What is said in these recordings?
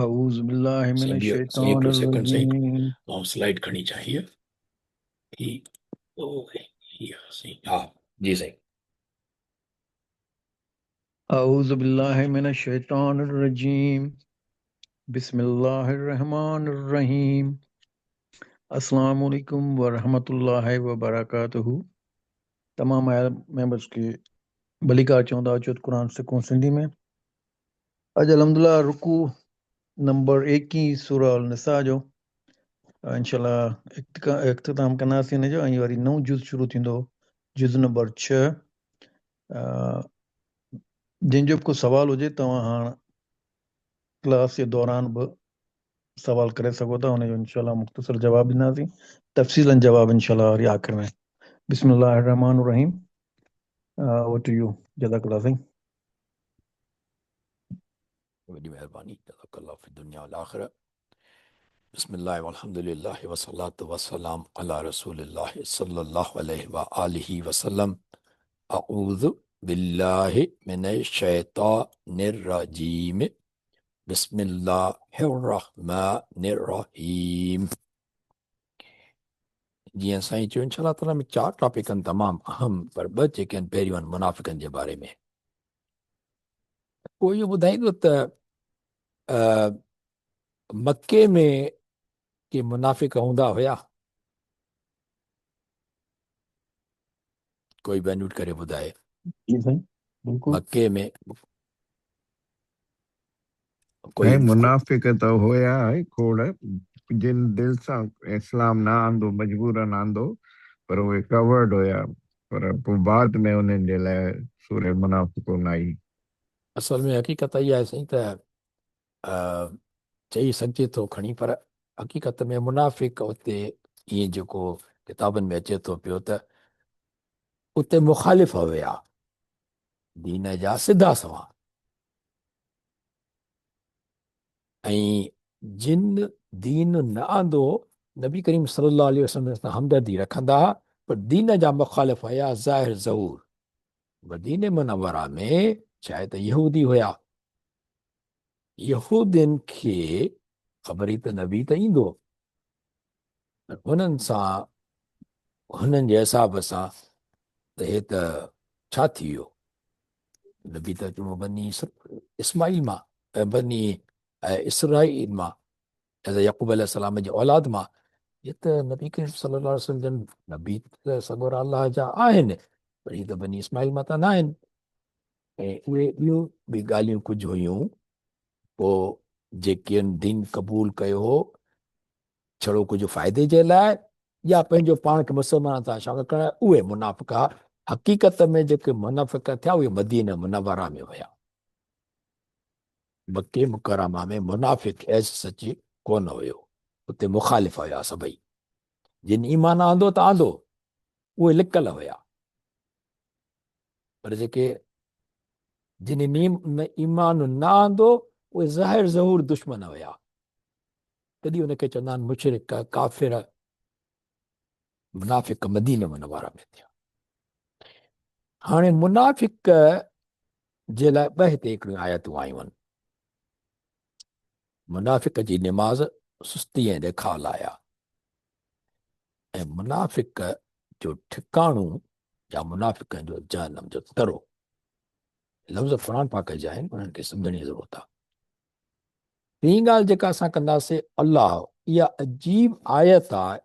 اعوذ بالله من سائين ٻيو سائين الشيطان هڪڙو سيڪنڊ سائين الرجيم. آئون سلائيڊ کڻي اچان هيء هي او هي سائين ها جي سائين. اعوذ بالله من الشيطان الرجيم بسم الله الرحمن الرحيم. السلام عليڪم ورحمة الله وبرڪاته. تمام آيل ميمبرس کي ڀليڪار چوندا اچو ته قرآن سکون سنڌي ۾. اڄ الحمدلله رڪوع نمبر 21 سورة النساء جو انشاء الله اختتام ڪنداسين ان جو ۽ وري نئون جز شروع ٿيندو جز نمبر 6. جنهن جو به ڪو سوال هجي توهان هاڻ ڪلاس جي دوران به سوال ڪري سگهو ٿا، ان جو انشاء الله مختصر جواب ڏينداسين، تفصيلا جواب انشاء الله وري آخر ۾. بسم الله الرحمن الرحيم. اوور ٽو you, جزاڪ الله سائين. وڏي مهرباني، جزاڪ الله في الدنيا والآخرة. بسم الله والحمد لله والصلاة والسلام على رسول الله صلى الله عليه وآله وسلم. اعوذ بالله من الشيطان الرجيم. بسم الله الرحمن الرحيم. جيئن سائين چيو انشاء الله تعالي ۾ چار ٽاپڪ آهن تمام اهم، پر ٻه جيڪي آهن پهريون آهن منافقن جي باري ۾. پوء اهو ٻڌائيندو ته مڪي ۾ ڪي منافق هوندا هيا؟ ڪوئي به انميوٽ ڪري ٻڌائي. جي سائين بلڪل. مڪي ۾ ڪوئي سائين منافق ته هيا ئي کوڙ، جن دل سان اسلام نه آندو مجبورن آندو، پر اهي ڪورڊ هيا، پر پوء بعد ۾ انهن جي لاء سوره منافقون آئي. اصل ۾ حقيقت اها آهي سائين ته چئي سگهجي ٿو کڻي، پر حقيقت ۾ منافق اتي ائين جيڪو ڪتابن ۾ اچي ٿو پيو ته اتي مخالف هيا دين جا سڌا سنوان، ۽ جن دين نه آندو نبي ڪريم صلي الله عليه وسلم سان همدردي رکندا ها، پر دين جا مخالف هيا ظاهر ظهور. مدينه منوره ۾ شايد ته يهودي هيا، يهودين کي خبر ئي ته نبي ته ايندو، پر هنن سان هنن جي حساب سان ته هي ته ڇا ٿي ويو، نبي ته چوڻو بني اسماعيل مان، بني اسرائيل مان، حضرت يعقوب عليه السلام جي اولاد مان، هي ته نبي ڪريم صلي الله عليه وسلم جن نبي ته سڳورا الله جا آهن، پر هي ته بني اسماعيل مان ته نه آهن. ۽ اهي ٻيون به ڳالهيون ڪجهه هيون. پوء جيڪي دين قبول ڪيو هو ڇڙو ڪجهه فائدي جي لاء يا پنهنجو پاڻ کي مسلمانن سان شامل ڪرڻ لاء، اهي منافق ها. حقيقت ۾ جيڪي منافق ٿيا اهي مدينه منوره ۾ هيا. مڪي مڪرمه ۾ منافق ايس سچ ڪونه هيو، اتي مخالف هيا سڀئي. جن ايمان آندو ته آندو، اهي لڪل هيا. پر جيڪي جن ايمان نه آندو اهي ظاهر ظهور دشمن هيا، تڏهن ان کي چوندا آهن مشرڪ، ڪافر، منافق مدينه منوره ۾ ٿيا. هاڻي منافق جي لاء ٻه هتي هڪڙيون آيتون آيون آهن. منافق جي نماز سستي ۽ ڏيکاء لاء آهي ۽ منافق جو ٺڪاڻو يا منافقن جو جهنم جو ترو. لفظ قرآن پاڪ جا آهن، انهن کي سمجهڻ جي ضرورت آهي. ٽين ڳالهه جيڪا اسان ڪنداسين، الله اها عجيب آيت آهي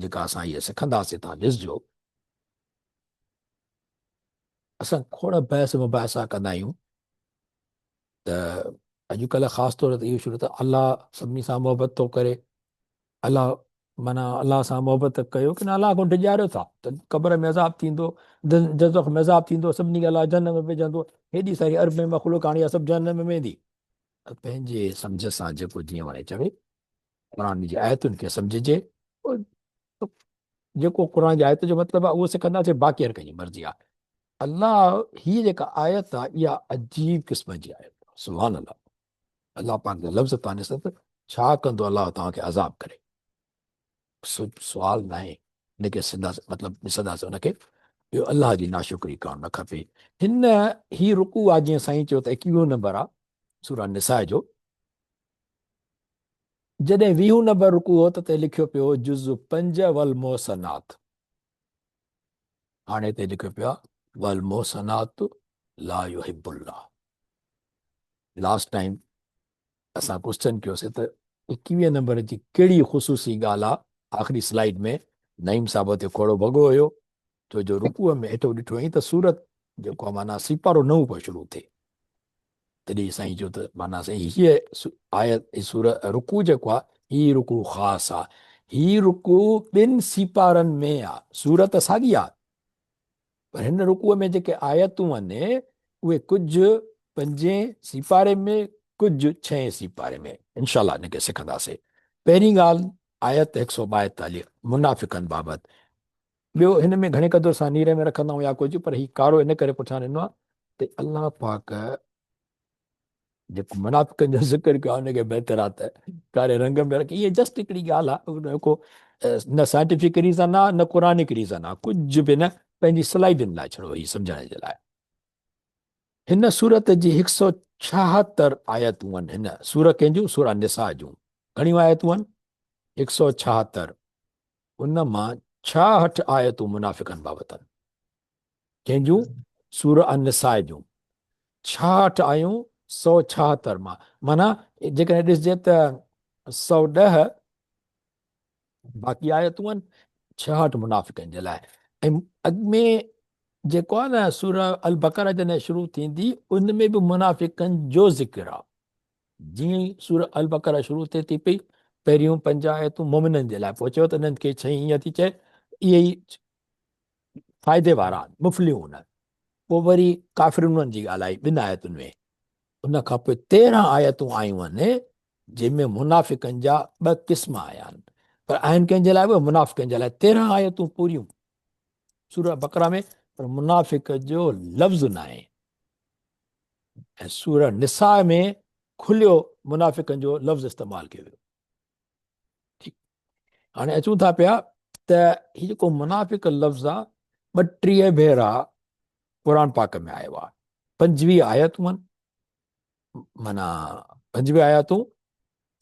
جيڪا اسان هيء سکنداسين، تان ڏسجو اسان کوڙ بحث مباحثا ڪندا آهيون ته اڄڪلهه خاص طور تي اهو شروع ته الله سڀني سان محبت ٿو ڪري، الله معنيٰ الله سان محبت ڪيو ڪي نه الله کان ڊڄاريو ٿا ته قبر ۾ عذاب ٿيندو، دوزخ ۾ عذاب ٿيندو، سڀني کي الله جهنم ۾ وجهندو، هيڏي ساري اربين مخلوق هاڻي اها سڀ جهنم ۾ ويندي. پنهنجي سمجهه سان جيڪو جيئن وڻي چوي، قرآن جي آيتن کي سمجهجي، جيڪو قرآن جي آيت جو مطلب آهي اهو سکنداسين، باقي هر ڪنهن جي مرضي آهي. الله هي جيڪا آيت آهي اها عجيب قسم جي آيت آهي، سبحان الله. الله پاڪ جا لفظ تان ڏسو ته ڇا ڪندو الله توهان کي عذاب ڪري، سوال ناهي. ان کي سندا مطلب ڏسنداسين ان کي اهو الله جي ناشڪري ڪرڻ نه کپي. هن هي رڪوع آ جيئن سائين چيو ته 21 نمبر آ سورة نساء جو. جڏهن ويهون نمبر رڪوع هو ته تي لکيو پيو هو جز 5 والمحصنات. هاڻي هتي لکيو پيو آهي والمحصنات لا يحب الله. لاسٽ ٽائيم اسان ڪوسچن ڪيوسي ته 21 نمبر جي ڪهڙي خصوصي ڳالهه آهي. آخري سلائيڊ ۾ نعيم صاحب تي کوڙو ڀڳو هيو، ڇو جو رڪوع ۾ هيٺو ڏٺو هئائين ته سورت جيڪو آهي معنيٰ سيپارو نئون پيو شروع ٿئي. تڏهن سائين چيو ته معنيٰ سائين هيء آيت هي سورت رڪوع جيڪو آهي هي رڪوع خاص آهي. هي رڪوع ٻن سيپارن ۾ آهي، سورت ساڳي آهي پر هن رڪوع ۾ جيڪي آيتون آهن اهي ڪجهه پنجين سيپاري ۾ ڪجهه ڇهين سيپاري ۾. انشاء الله ان کي سکنداسين. پهرين ڳالهه آيت 142 منافقن بابت. ٻيو هن ۾ گهڻي قدر اسان نيري ۾ رکندا آهيون يا ڪجهه، پر هي ڪارو ان ڪري پٺيان ڏنو آهي ته الله پاڪ جيڪو منافقن جو ذڪر ڪيو آهي ان کي بهتر آهي ته ڪاري رنگ ۾ رکي. اهي جسٽ هڪڙي ڳالهه آهي، ڪو نه سائنٽيفڪ ريزن آهي نه قرآنڪ ريزن آهي، ڪجهه به نه، پنهنجي سلائيڊن لاء ڇڙو هي سمجهڻ جي لاء. هن سورت جي 176 آيتون آهن. هن سورة ڪنهن جون؟ سورة نساء جون. گهڻيون آيتون آهن؟ 176. ان مان 66 آيتون منافقن بابت آهن. ڪنهن جون؟ سورة النساء جون 66 آيون 176 مان، معنيٰ جيڪڏهن ڏسجي ته 110 باقي آيتون آهن، 66 منافقن جي لاء. ۽ اڳ ۾ جيڪو آهي نه سورة البقره جڏهن شروع ٿيندي ان ۾ به منافقن جو ذڪر آهي. جيئن ئي سورة البقره شروع ٿئي ٿي پئي، پهريون پنج آيتون مؤمنن جي لاء، پوء چيو ته انهن کي ڇهين ائين ٿي چئي، اهي ئي فائدي وارا آهن، مفلحون. پوء وري ڪافرونن جي ڳالهه آئي ٻن آيتن ۾. ان کان پوء 13 آيتون آيون آهن جنهن ۾ منافقن جا ٻه قسم آيا آهن، پر آهن ڪنهن جي لاء؟ اهي منافقن جي لاء. 13 آيتون پوريون سورة بقره ۾، پر منافق جو لفظ ناهي. ۽ سورة نساء ۾ کليو منافقن جو لفظ استعمال ڪيو ويو. ٺيڪ، هاڻي اچون ٿا پيا ته هي جيڪو منافق لفظ آ 32 ڀيرا قرآن پاڪ ۾ آيو آ. 25 آيتون آهن، معنيٰ 25 آيتون،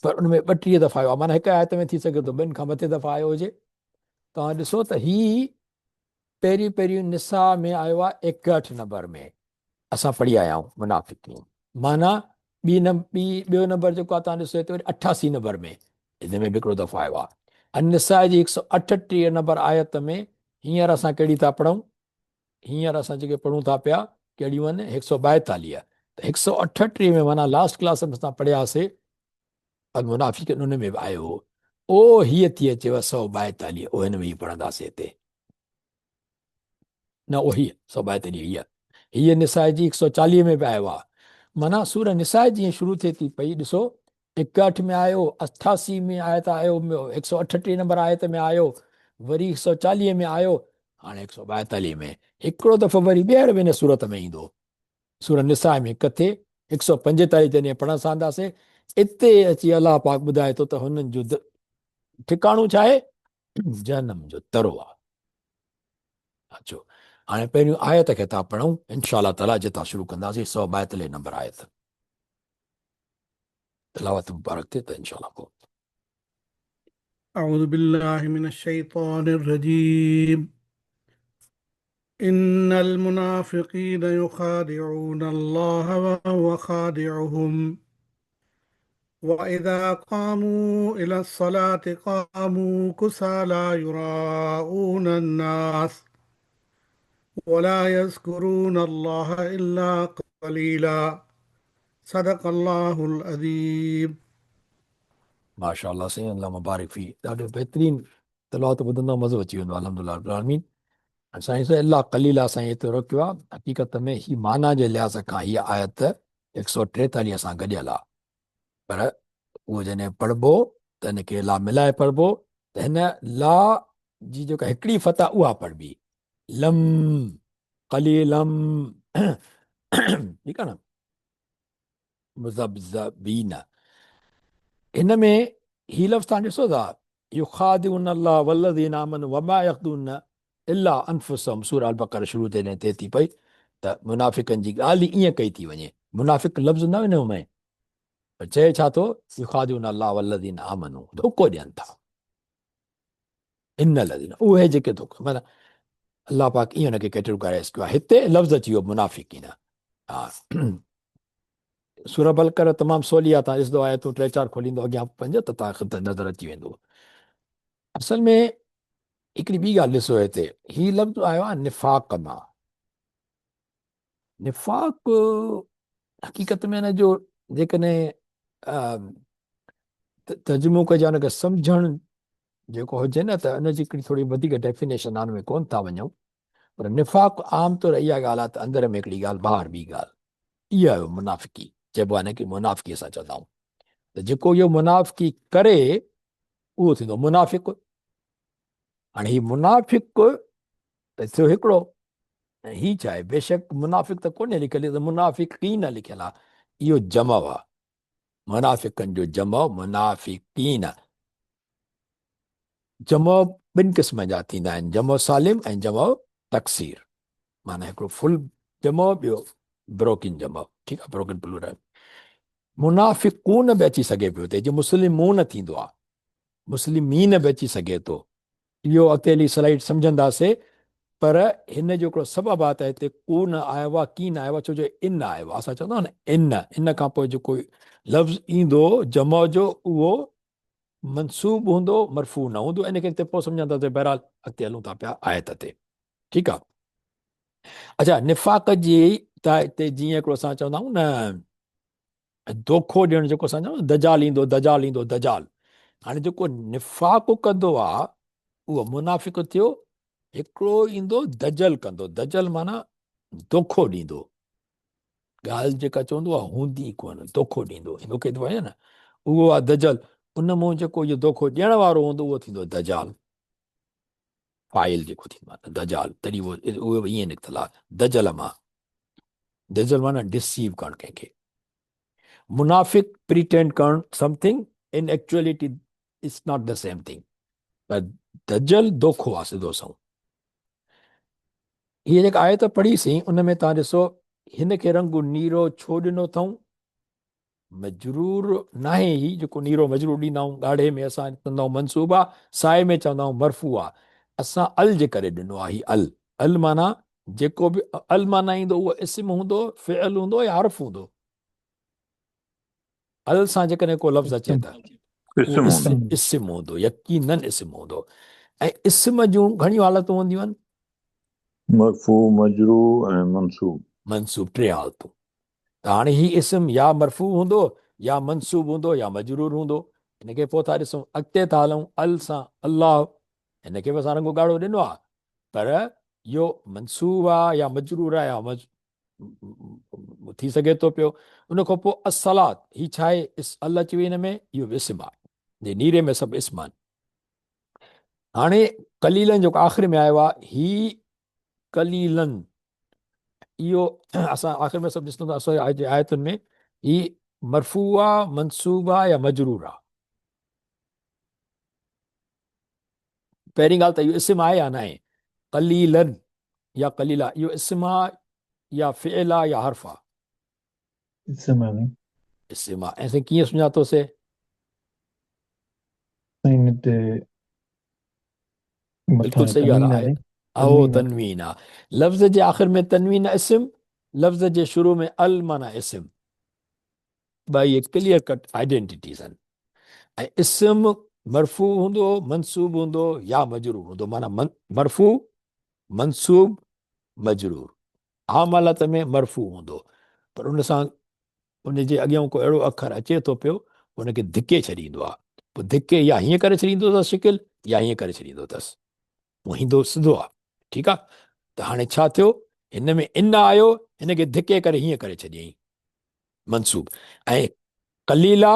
پر ان ۾ 32 دفعا آيو آ، معنيٰ هڪ آيت ۾ ٿي سگهي ٿو ٻن کان مٿي دفعا آيو هجي. توهان ڏسو ته هي پهريون پهريون نساء ۾ آيو آ 61 نمبر ۾، اسان پڙهي آيا آهيون منافقين، معنيٰ ٻي ٻي ٻيو نمبر جيڪو آ توهان ڏسو هتي وري 88 نمبر ۾ ان ۾ به هڪڙو دفعو آيو آ. النساء جي 138 نمبر آيت ۾. هينئر اسان ڪهڙي ٿا پڙهون؟ هينئر اسان جيڪي پڙهون ٿا پيا ڪهڙيون آهن؟ 142. ته 138 ۾ معنيٰ لاسٽ ڪلاس ۾ اسان پڙهياسي المنافقين، ان ۾ به آيو هو. او هيء ٿي اچيو 142، او هن ۾ ئي پڙهنداسي هتي نه، او هيء 142 هيء هيء نساء جي 140 ۾ به آيو آهي. معنيٰ سورة نساء جيئن شروع ٿئي ٿي پئي، ڏسو 61 ۾ آيو، 88 ۾ آيت آيو، 138 نمبر آيت ۾ آيو، وري 140 ۾ آيو، هاڻي 142 ۾ هڪڙو دفعو وري ٻيهر به هن سورت ۾ ايندو. سورة نساء ۾ ڪٿي 145 جڏهن پڙهڻ سانداسي، اتي اچي الله پاڪ ٻڌائي ٿو ته هنن جو ٺڪاڻو ڇا آهي؟ جهنم جو ترو آهي. اچو هاڻي پهريون آيت کي ٿا پڙهون انشاء الله تعالي، جتان شروع ڪنداسين 142 نمبر آيت تلاوت مبارڪ ٿئي ته انشاء الله پوء. اعوذ بالله من الشيطان الرجيم. ان المنافقين يخادعون الله وهو خادعهم واذا قاموا الى الصلاة قاموا كسالى يراءون الناس ولا يذكرون الله الا قليلا. صدق الله العظيم. ماشاء الله سائين، الله مبارڪ في. ڏاڍو بهترين تلاوت ٻڌندو مزو اچي ويندو. الحمدلله رب العالمين. سائين سائين الله قليلا سائين ايترو رکيو آ. حقيقت ۾ هي معنيٰ جي لحاظ کان هي آيت 143 سان گڏيل آ، پر اهو جڏهن پڙهبو ته ان کي لا ملائي پڙهبو ته هن لا جي جيڪا هڪڙي فتح اها پڙهبي، لم قليلم، ٺيڪ آ نه، مذبذبين. هن ۾ هي لفظ تان ڏسو ٿا، يخادعون الله والذين آمنوا وما يخدعون الا انفسهم. سورة البقره شروع ٿي جڏهن ٿئي ٿي پئي ته منافقن جي ڳالهه ئي ائين ڪئي ٿي وڃي. منافق لفظ نه هن ۾ پر چئي ڇا ٿو؟ يخادعون الله والذين آمنوا، ڌوڪو ڏين ٿا. ان الذين، اهي جيڪي ڌوڪو، معنيٰ الله پاڪ ائين ان کي ڪيٽيگورائز ڪيو آهي. هتي لفظ اچي ويو منافقين. ها، سورة بلقره تمام سولي آهي، تان ڏسندو آيتون ٽي چار کوليندو اڳيان پنج ته تان کي نظر اچي ويندو. اصل ۾ هڪڙي ٻي ڳالهه ڏسو، هتي هي لفظ آيو آهي نفاق مان. نفاق حقيقت ۾ ان جو جيڪڏهن ترجمو ڪجي ان کي سمجهڻ جيڪو هجي نه ته ان جي هڪڙي ٿوري وڌيڪ ڊيفينيشن آن ۾ ڪون ٿا وڃون، پر نفاق عام طور اها ڳالهه آهي ته اندر ۾ هڪڙي ڳالهه ٻاهر ٻي ڳالهه، اها آهي منافقي چئبو آهي، نه ڪي منافقي اسان چوندا آهيون ته جيڪو اهو منافقي ڪري اهو ٿيندو منافق. هاڻي هي منافق ته ٿيو هڪڙو، ۽ هي ڇا آهي؟ بيشڪ منافق ته ڪونهي لکيل، هي ته منافقين لکيل آهي. اهو جمع آهي، منافقن جو جمع منافقين. جمع ٻن قسمن جا ٿيندا آهن، جمع سالم ۽ جمع تڪثير، معنيٰ هڪڙو فل جمع، ٻيو بروڪن جمع، ٺيڪ آهي، بروڪن پلورل. منافقون به اچي سگهي پيو هتي، جي مسلمون ٿيندو آهي، مسلمين به اچي سگهي ٿو. اهو اڳتي هلي سلائيڊ سمجهنداسي، پر هن جو هڪڙو سبب آهي ته هتي ڪو نه آيو آهي، ڪي نه آيو آهي، ڇو جو ان آيو آهي. اسان چوندا آهيون نه ان، ان کان پوء جيڪو لفظ ايندو جمع جو اهو منصوب هوندو، مرفوع نه هوندو. ان کي اڳتي پوء سمجهنداسي. بهرحال اڳتي هلون ٿا پيا آيت تي، ٺيڪ آهي. اڇا، نفاق جي ته هتي جيئن هڪڙو اسان چوندا آهيون نه دوکو ڏيڻ، جيڪو اسان چون دجال ايندو، دجال ايندو، دجال. هاڻي جيڪو نفاق ڪندو آ اهو منافق ٿيو. هڪڙو ايندو دجل ڪندو، دجل معنيٰ دوکو ڏيندو، ڳالهه جيڪا چوندو آ هوندي ڪونه، دوکو ڏيندو، دوکي ٿو وڃي نه، اهو آ دجل. ان مون جيڪو اهو دوکو ڏيڻ وارو هوندو اهو ٿيندو دجال، فاعل جيڪو ٿيندو آ دجال. تڏهن اهو به ائين نڪتل آ دجل مان. دجل معنيٰ ڊسيو ڪرڻ ڪنهن کي، منافق پريٽينڊ ڪرڻ something, in actuality it's not the same thing, پر دجل دوکو آ سڌو سنئون. هيء جيڪا آيت پڙهي سين ان ۾ تان ڏسو هن کي رنگ نيرو ڇو ڏنو اٿئون؟ مجرور ناهي هي، جيڪو نيرو مجرور ڏيندا آهيون، ڳاڙهي ۾ اسان چوندا آهيون منصوب آ، سائي ۾ چوندا آهيون مرفوع آ. اسان ال جي ڪري ڏنو آ هي ال. ال معنيٰ جيڪو به ال معنيٰ ايندو اهو اسم هوندو، فعل هوندو يا حرف هوندو. ال سان جيڪڏهن ڪو لفظ اچي ته اسم هوندو، اسم هوندو، يقيناً اسم هوندو. ۽ اسم جون گهڻيون حالتون هونديون آهن، مرفوع، مجرور ۽ منصوب. منصوب، ٽي حالتون. ته هاڻي هي اسم يا مرفوع هوندو يا منصوب هوندو يا مجرور هوندو. هن کي پوء ٿا ڏسون. اڳتي ٿا هلون. ال سان الله، هن کي به اسان رنگ ڳاڙهو ڏنو آهي، پر اهو منصوب آهي يا مجرور آهي يا ٿي سگهي ٿو پيو. ان کان پوء الصلات، هي ڇا آهي؟ اس ال اچي وئي هن ۾، اهو به اسم آهي. جي نيري ۾ سڀ اسم آهن. هاڻي قليلن جيڪو آخر ۾ آيو آهي، هي قليلن اهو اسان آخر ۾ سڀ ڏسندو اسان جي آيتن ۾ هي مرفوع آ، منصوب آ يا مجرور آ؟ پهرين ڳالهه ته اهو اسم آهي يا ناهي؟ قليلن يا قليلا، اهو اسم آ يا فعل آ يا حرف آ؟ اسم آهي. اسم آ. ۽ سائين ڪيئن سڃاتوسي؟ سائين هتي بلڪل مٿان صحيح ڳالهه تنوين آهي. آهي. اهو تنوين آهي. تنوين آ. لفظ جي آخر ۾ تنوين اسم، لفظ جي شروع ۾ ال معنيٰ اسم. ٻه اهي ڪليئر ڪٽ آئيڊينٽيٽيز آهن. ۽ اسم مرفوع هوندو، منصوب هوندو يا مجرور هوندو، معنيٰ مرفوع، منصوب، مجرور. عام حالت ۾ مرفوع هوندو، پر ان سان ان جي اڳيان ڪو اهڙو اکر اچي ٿو پيو ان کي ڌڪي ڇڏيندو آهي، پوء ڌڪي يا هيئن ڪري ڇڏيندو اٿس شڪل يا هيئن ڪري ڇڏيندو اٿس، پوء ايندو سڌو آهي. ٺيڪ آهي، ته هاڻي ڇا ٿيو؟ هن ۾ ان آيو، هن کي ڌڪي ڪري هيئن ڪري ڇڏيائين منصوب. ۽ قليلا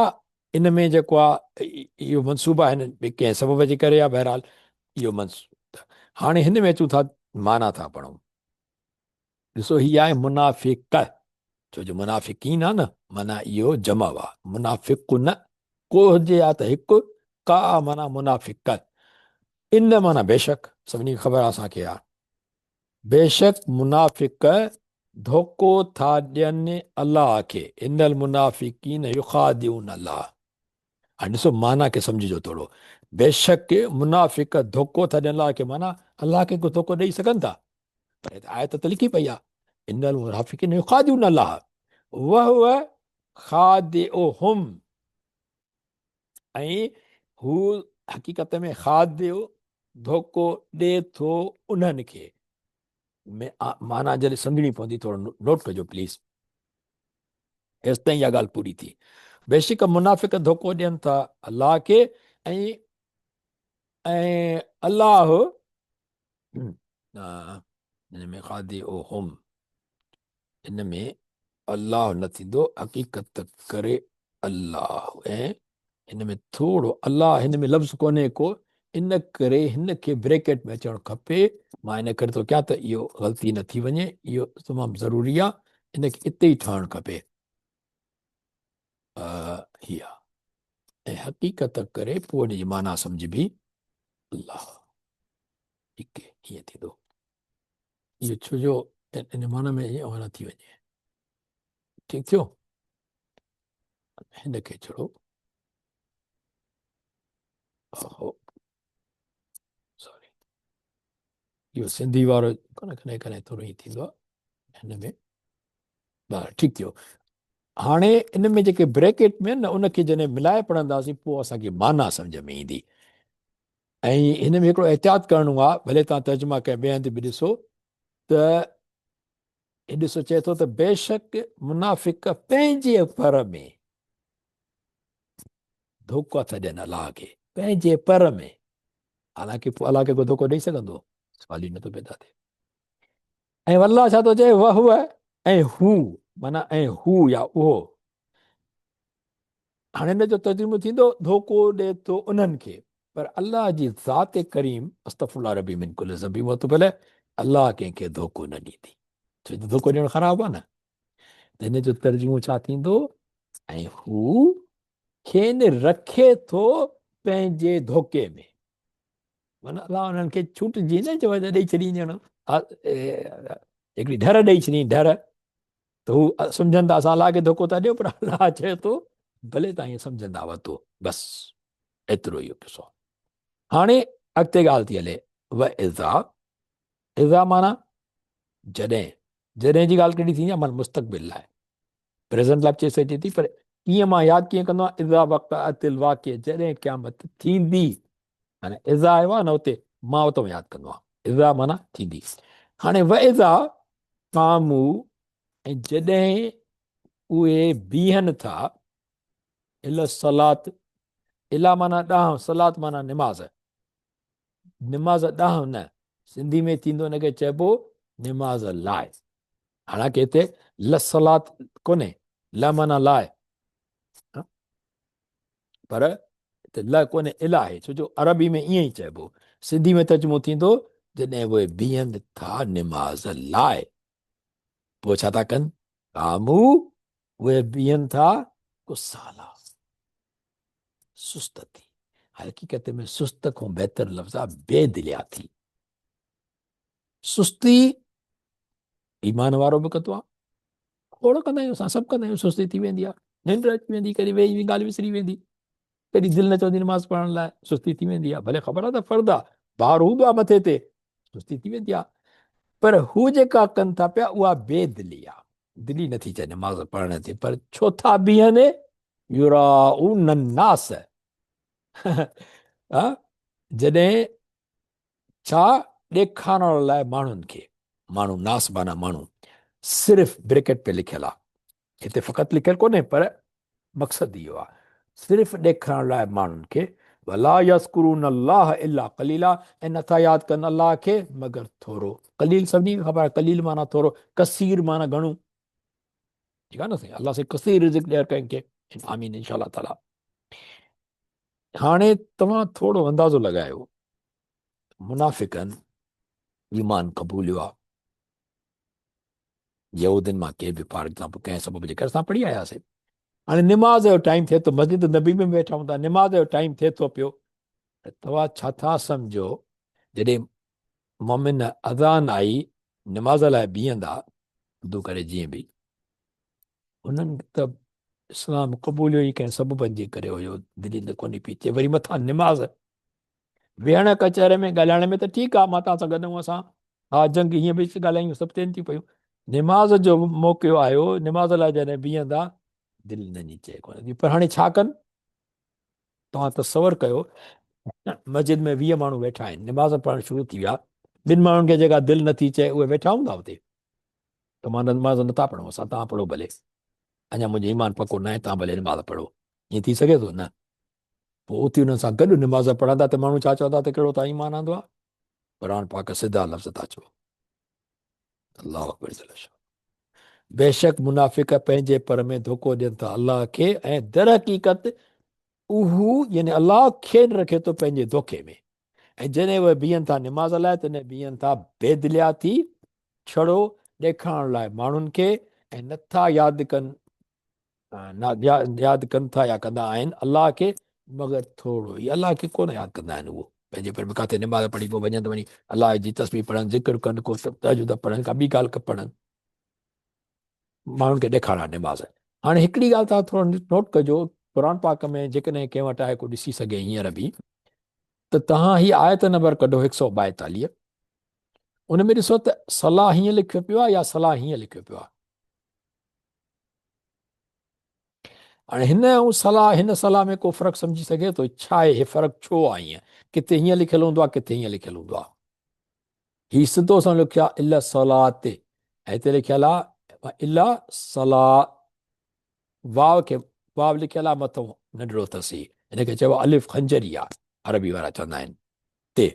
ان ۾ جيڪو آهي اهو منصوب آهي، هن ڪنهن سبب جي ڪري آهي، بهرحال اهو منصوب. هاڻي هن ۾ اچون ٿا، معنيٰ ٿا پڙهون. ڏسو هي آهي منافق، ڇو جو منافقين آ نه، معنيٰ اهو جمع آ، منافق نه ڪو هجي ها ته هڪ، ڪا آ معنيٰ منافق، ان معنيٰ بيشڪ، سڀني کي خبر آ اسان کي آ، بيشڪ منافق ڌوڪو ٿا ڏين الله کي، ان المنافقين يخادعون الله. هاڻي ڏسو معنيٰ کي سمجهجو ٿورو. بيشڪ منافق ڌوڪو ٿا ڏين الله کي، معنيٰ الله کي ڪو ڌوڪو ڏئي سگهن ٿا؟ پر هت آيت ته لکي پئي آهي، ان المنافقين يخادعون الله وهو خادعهم، ۽ هو حقيقت ۾ خادع ڌوڪو ڏئي ٿو انهن کي. ۾ معنيٰ جڏهن سمجهڻي پوندي ٿورو نوٽ ڪجو پليز. هيستائين اها ڳالهه پوري ٿي. بيشڪ منافق ڌوڪو ڏين ٿا الله کي ۽ ۽ الله ان ۾ خادعهم ان ۾ الله نه ٿيندو حقيقت ڪري الله ۽ هن ۾ ٿورو الله هن ۾ لفظ ڪونهي ڪو ان ڪري هن کي بريڪيٽ ۾ اچڻ کپي. مان ان ڪري ٿو ڪيان ته اهو غلطي نه ٿي وڃي اهو تمام ضروري آهي ان کي اتي ئي ٺهڻ کپي. هي آ ۽ حقيقت ڪري پوء ان جي معنيٰ سمجهبي الله ٺيڪ هيئن ٿيندو اهو ڇو جو ان معنيٰ ۾ ائين معنيٰ ٿي وڃي ٺيڪ ٿيو. هن کي ڇڙو اوهو سوري اهو سنڌي وارو ڪونه ڪڏهن ڪڏهن ٿورو ائين ٿيندو آهي هن ۾ بهر ٺيڪ ٿيو. هاڻي ان ۾ جيڪي بريڪيٽ ۾ نه ان کي جڏهن ملائي پڙهنداسين پوء اسان کي معنيٰ سمجھ ۾ ايندي. ۽ هن ۾ هڪڙو احتياط ڪرڻو آهي، ڀلي توهان ترجما ڪنهن ٻئي هنڌ به ڏسو ته هي ڏسو چئي ٿو ته بيشڪ منافق پنهنجي پر ۾ ڌوڪو ٿا ڏين الله کي، پنهنجي پر ۾، حالانڪه پوء الله کي ڪو ڌوڪو ڏئي سگهندو؟ سوال ئي نٿو پيدا ٿئي. ۽ والله ڇا ٿو چئي وهو ۽ هو، معنيٰ ۽ هو يا اهو. هاڻي ان جو ترجمو ٿيندو ڌوڪو ڏئي ٿو انهن کي، پر الله جي ذات ڪريم استغفر الله ربي من ڪل ذنب واتوب اليه الله ڪنهن کي ڌوڪو نه ڏيندي، ڇو جو ڌوڪو ڏيڻ خراب آهي نه. ته هن جو ترجمو ڇا ٿيندو ۽ هو کين رکي ٿو پنهنجي ڌوڪي ۾، معنيٰ الله انهن کي ڇوٽ جي نه چوي ته ڏئي ڇڏين ڄڻ هڪڙي ڍر ڏئي ڇڏين ڍر، ته هو سمجهن ٿا اسان الله کي ڌوڪو ٿا ڏيون، پر الله چئي ٿو ڀلي توهان ائين سمجهندا وتو، بس ايترو ئي قصو. هاڻي اڳتي ڳالهه ٿي هلي و اذا، اذا معنيٰ جڏهن، جڏهن جي ڳالهه ڪهڙي ٿيندي آهي معنيٰ مستقبل لاء، پريزنٽ لاء به چئي سگهجي ٿي، پر ڪيئن مان ياد ڪيئن ڪندو آهيان اذا وقعت الواقعه جڏهن قيامت ٿيندي، معنيٰ اذا آيو آهي نه اتي مان اتو ياد ڪندو آهيان اذا معنيٰ ٿيندي. هاڻي و اذا قامو ۽ جڏهن اهي بيهن ٿا الي الصلاة، الي معنيٰ ڏانهن، صلاة معنيٰ نماز، نماز ڏانهن نه، سنڌي ۾ ٿيندو ان کي چئبو نماز لاء، حالانڪه هتي لصلاة ڪونهي، ل معنيٰ لاء، پر هتي ل ڪونهي ال آهي، ڇو جو عربي ۾ ائين ئي چئبو. سنڌي ۾ ترجمو ٿيندو جڏهن اهي بيهن ٿا نماز لاء پوء ڇا ٿا ڪن؟ قامو اهي بيهن ٿا ڪسالا، سست ٿي. حقيقت ۾ سست کان بهتر لفظ آهي بي دليا ٿي. سستي ايمان وارو به ڪندو آهي، کوڙ ڪندا آهيون اسان سڀ ڪندا آهيون، سستي ٿي ويندي آهي، ننڊ اچي ويندي، ڪڏهن ويهي ڳالهه وسري ويندي، ڪڏهن دل نه چوندي نماز پڙهڻ لاء، سستي ٿي ويندي آهي، ڀلي خبر آهي ته فرض آهي، بار هوندو آهي مٿي تي، سستي ٿي ويندي آهي، پر هو جيڪا ڪن ٿا پيا اها بي دلي آهي، دلي نٿي چاهي نماز پڙهڻ تي، پر ڇو ٿا بيهن؟ يراؤن الناس، جڏهن ڇا ڏيکارڻ لاء ماڻهن کي، ماڻهو ناس معنيٰ ماڻهو، صرف بريڪيٽ ۾ لکيل آهي، هتي فقط لکيل ڪونهي پر مقصد اهو آهي، صرف ڏيکارڻ لاء ماڻهن کي، ولا يذڪرون الله الا قليلا ۽ نٿا ياد ڪن الله کي مگر ٿورو، قليل سڀني کي خبر آهي، قليل معنيٰ ٿورو، ڪثير معنيٰ گهڻو، ٺيڪ آهي نه سائين، الله سائين ڪثير رزق ڏي هر ڪنهن کي، آمين انشاء الله تعاليٰ. هاڻي توهان ٿورو اندازو لڳايو منافقن ايمان قبوليو آ، يهودين مان ڪي به فار ايگزامپل ڪنهن سبب جي ڪري اسان پڙهي آياسي، هاڻي نماز جو ٽائيم ٿئي ٿو، مسجد نبي ۾ ويٺا هوندا، نماز جو ٽائيم ٿئي ٿو پيو، ته توهان ڇا ٿا سمجهو جڏهن مؤمن اذان آئي نماز لاء بيهندا، اردو ڪري جيئن به هنن ته اسلام قبوليو ئي ڪنهن سببن جي ڪري هيو، دلي نه ڪونهي پئي چئي. وري مٿان نماز ويهڻ ڪچهري ۾ ڳالهائڻ ۾ ته ٺيڪ آهي، مان توهان سان گڏ آهيان، اسان ها جنگ هيئن به ڳالهايون سڀ ٿين ٿيون پيون. نماز جو موقعو آيو، نماز لاء جڏهن بيهندا دل نه جي چئي ڪونه ٿي. پر هاڻي ڇا ڪن؟ توهان تصور ڪيو مسجد ۾ 20 ماڻهو ويٺا آهن، نماز پڙهڻ شروع ٿي ويا، ٻن ماڻهن کي جيڪا دل نٿي چئي اهي ويٺا هوندا اتي ته مان نماز نٿا پڙهون اسان، توهان پڙهو ڀلي، اڃا منهنجو ايمان پڪو ناهي، توهان ڀلي نماز پڙهو. ائين ٿي سگهي ٿو؟ نه. پوء اٿي انهن سان گڏ نماز پڙهندا ته ماڻهو ڇا چوندا ته ڪهڙو توهان ايمان آندو آهي؟ قرآن پاڪ سڌا لفظ ٿا چئو. الله اڪبر جل شان. بيشڪ منافق پنهنجي پر ۾ ڌوڪو ڏين ٿا الله کي ۽ درحقيقت اهو يعني الله کين رکي ٿو پنهنجي ڌوڪي ۾، ۽ جڏهن اهي بيهن ٿا نماز لاء تڏهن بيهن ٿا بيدليا ٿي ڇڙو ڏيکارڻ لاء ماڻهن کي ۽ نٿا ياد ڪن ياد ڪن ٿا يا ڪندا آهن الله کي مگر ٿورو ئي. الله کي ڪونه ياد ڪندا آهن اهو پنهنجي پر ۾ ڪاٿي نماز پڙهي پوء وڃن ته وڃي الله جي تسبيح پڙهن، ذڪر ڪن، ڪو تهجد پڙهن، ڪا ٻي ڳالهه پڙهن، ماڻهن کي ڏيکارڻ نماز. هاڻي هڪڙي ڳالهه توهان ٿورو نوٽ ڪجو قرآن پاڪ ۾ جيڪڏهن ڪنهن وٽ آهي ڪو ڏسي سگهي هينئر به ته توهان هي آيت نمبر ڪڍو 142، ان ۾ ڏسو ته صلاح هيئن لکيو پيو آهي يا صلاح هيئن لکيو پيو آهي. هاڻي هن ۽ صلاح هن صلاح ۾ ڪو فرق سمجهي سگهي ٿو؟ ڇا آهي هي فرق؟ ڇو آهي ائين؟ ڪٿي هيئن لکيل هوندو آهي ڪٿي هيئن لکيل هوندو آهي. هي سڌو سان لکيو آهي الا صلات، هتي لکيل آهي الا صلا، واو کي واو لکيل آهي مٿو ننڍڙو اٿس هي، هن کي چئبو آهي الف خنجري آهي عربي وارا چوندا آهن. تي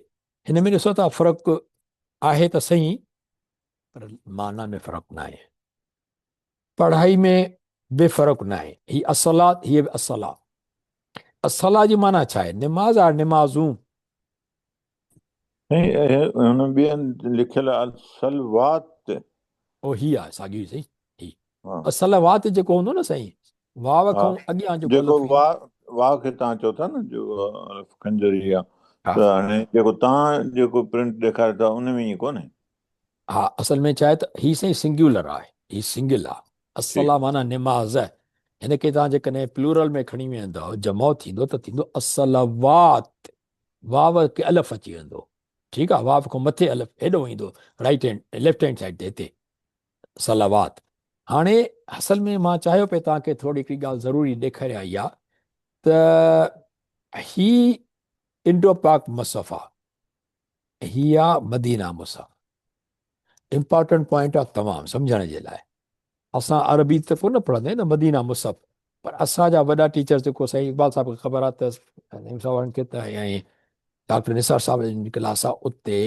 هن ۾ ڏسو ته فرق آهي ته صحيح پر معنيٰ ۾ فرق ناهي، پڙهائي ۾ به فرق ناهي. هي الصلات هي به الصلاه. الصلاه جي معنيٰ ڇا آهي؟ نماز آهي نمازون. سائين هن ٻين لکيل الصلوات. او هي آهي ساڳيو ئي سائين هي الصلوات جيڪو هوندو نه سائين واو کان اڳيان جيڪو جيڪو واو کي تان چئو ٿا نه جو الف خنجري آ ته هاڻي جيڪو تان جيڪو پرنٽ ڏيکاريو ٿا ان ۾ ائين ڪونهي. ها اصل ۾ ڇا آهي ته هي سائين سنگيولر آهي، هي سنگل آ. الصلاه معنيٰ نماز، هن کي توهان جيڪڏهن پلورل ۾ کڻي ويندؤ جمع ٿيندو ته ٿيندو الصلوات، واو کي الف اچي ويندو، ٺيڪ آ، واو کان مٿي الف هيڏو ايندو right hand left hand side تي هتي صلوات. هاڻي اصل ۾ مان چاهيو پئي توهان کي ٿوري هڪڙي ڳالهه ضروري ڏيکاريان اها ته هي انڊو پاڪ مصحف آ، هي آ مدينه مصحف. امپارٽنٽ پوائنٽ آ تمام سمجهڻ جي لاء. اسان عربي ته ڪونه پڙهندا آهيون نه مدينه مصحف، پر اسان جا وڏا ٽيچر جيڪو سائين اقبال صاحب کي خبر آ ته نعيم صاحب وارن کي ته ۽ ڊاڪٽر نثار صاحب جن جي ڪلاس آ اتي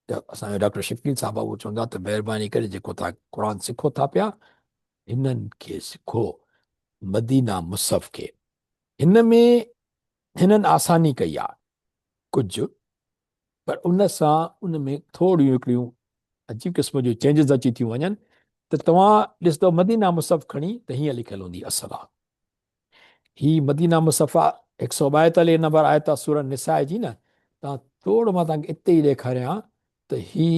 اسان جو ڊاڪٽر شڪيل صاحب آ اهو چوندا ته مهرباني ڪري جيڪو تهان قرآن سکو ٿا پيا هنن کي سکو مدينه مصحف کي. هن ۾ هنن آساني ڪئي آ ڪجهه پر ان سان ان ۾ ٿوريون هڪڙيون عجيب قسم جون چينجز اچي ٿيون وڃن ته توهان ڏسندو مدينه مصحف کڻي ته هيئن لکيل هوندي الصلاه. هي مدينه مصحف 142 نمبر آيت آ سوره نساء جي نه، توهان ٿورو مان توهان کي اتي ئي ڏيکاريان ته هي